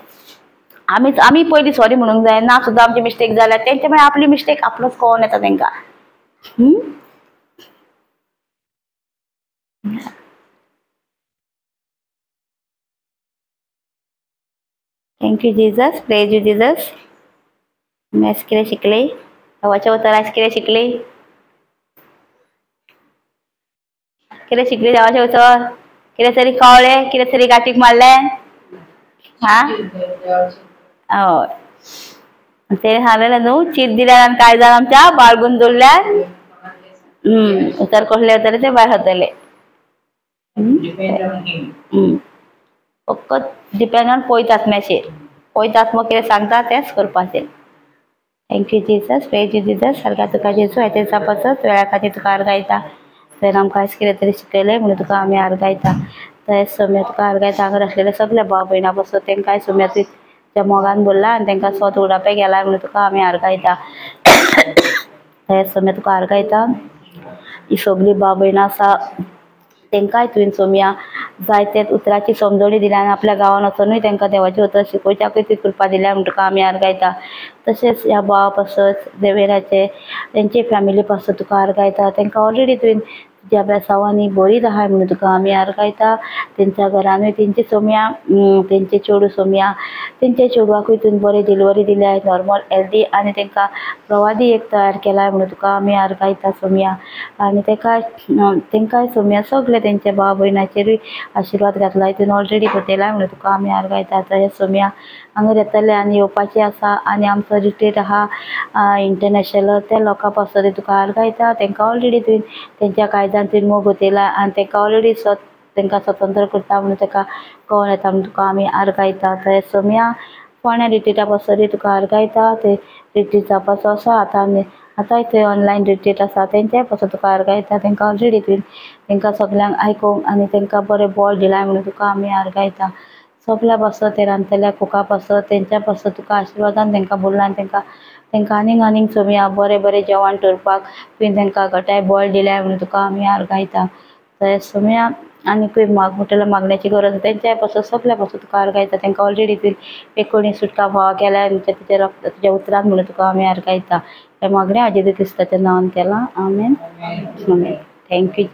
आमी आमी पयलीं सॉरी म्हणूंक जाय. ना सुद्दां आमची मिस्टेक जाल्यार तेंचे मागीर आपली मिस्टेक आपलोच कळोन येता तेंकां. Thank you Jesus, praise you Jesus. आमी आयज कितें शिकले? देवाचें उतर आयज कितें शिकले? कितें शिकले देवाचें उतर? कितें तरी कळ्ळें? कितें तरी गांठीक मारलें? हा, हय, तेणें सांगलेलें न्हू, चीत दिल्यार आनी काय जाण आमच्या बाळगून दवरल्यार उतर कसले वतले ते भायर जातले. फकत डिपेंड ऑन पवित्र आत्म्याचेर. पवित्र आत्मो कितें सांगता तेंच करपाचें. Thank you Jesus, praise you Jesus. सारक्या तुका जेजू हें पासत वेळा खातीर तुका आर्गायता. तर आमकां आयज कितें तरी शिकयलें म्हणून तुका आमी आर्गायता. तशेंच सोम्या तुका आर्गायता. हांगा आसलेले सगळे भाव भयणां पासत तेंकांय सोम्या तुज्या मोगान भरला आनी तेंकां स्वत उडापे गेला म्हणून तुका आमी आर्गायता. तशेंच सोम्या तुका आर्गायता. ही सगळीं भाव भयणां आसा तेंकांय तुवें सोम्या जायते उतराची समजणी दिल्या आनी आपल्या गांवान वचोनूय तेंकां देवाचें उतर शिकोवच्याकूय ती कृपा दिल्या म्हणून तुका आमी आर्गायता. तशेंच ह्या भावा पासत देवेराचे तेंचे फॅमिली पासत तुका आर्गायता. तेंकां ऑलरेडी तुवें तुज्या बेसांवांनी बरीच आहाय म्हणून तुका आमी आर्गायता. तेंच्या घरानूय तेंची सोम्या तेंचे चेडूं सोम्या तेंच्या चेडवाकूय तुवें बरी डिलिवरी दिल्या, नॉर्मल हेल्दी, आनी तेंकां प्रवादी एक तयार केलाय म्हणून तुका आमी आर्गायता सोम्या. आनी तेंकांय सोम्या सगळे तेंच्या भाव भयणाचेरूय आशिर्वाद घातलाय तुवें ऑलरेडी पळयलाय म्हणून तुका आमी आर्गायता. तशेंच सोम्या हांगा येतले आनी येवपाचें आसा आनी आमचो रिट्रीट आहा इंटरनॅशनल, त्या लोकां पासत तुका आर्गायता. तेंकां ऑलरेडी तुवें तेंच्या कायद्यान तुवें मोग उतयला आनी तेंकां ऑलरेडी तेंकां स्वतंत्र करता म्हणून तेका कळोन येता म्हणून तुका आमी आर्गायता. तशेंच सोम्या फोंड्या रिट्रीटा पासतूय तुका आर्गायता. ते रिट्रीट जावपाचो आसा आतां, आतांय थंय ऑनलायन रिट्रीट आसा तेंच्याय पासत तुका आर्गायता. तेंकां ऑलरेडी तुवें तेंकां सगल्यांक आयकूंक आनी तेंकां बरें बळ दिलां म्हणून तुका आमी आर्गायता. सगल्या पासत ते रांदतल्या कुका पासत तेंच्या पासत तुका आशिर्वादान तेंकां भरला आनी तेंकां तेंकां आनीक आनीक सोम्या बरें बरें जेवण दवरपाक तुवें तेंकां घटाय बळ दिलाय म्हणून तुका आमी आर्गायता. तशेंच सोम्या आनीकूय मोटेल्या मागण्याची गरज तेंच्याय पासत सगल्या पासत तुका आर्गायता. तेंकां ऑलरेडी तुवें एकोणी सुटका फावो केल्या आनी तुज्या रक्त तुज्या उतरान म्हणून तुका आमी आर्गायता. हें मागणें हांव जेजू क्रिस्ताच्या नांवान केलां. आमेन, आमेन. Thank you.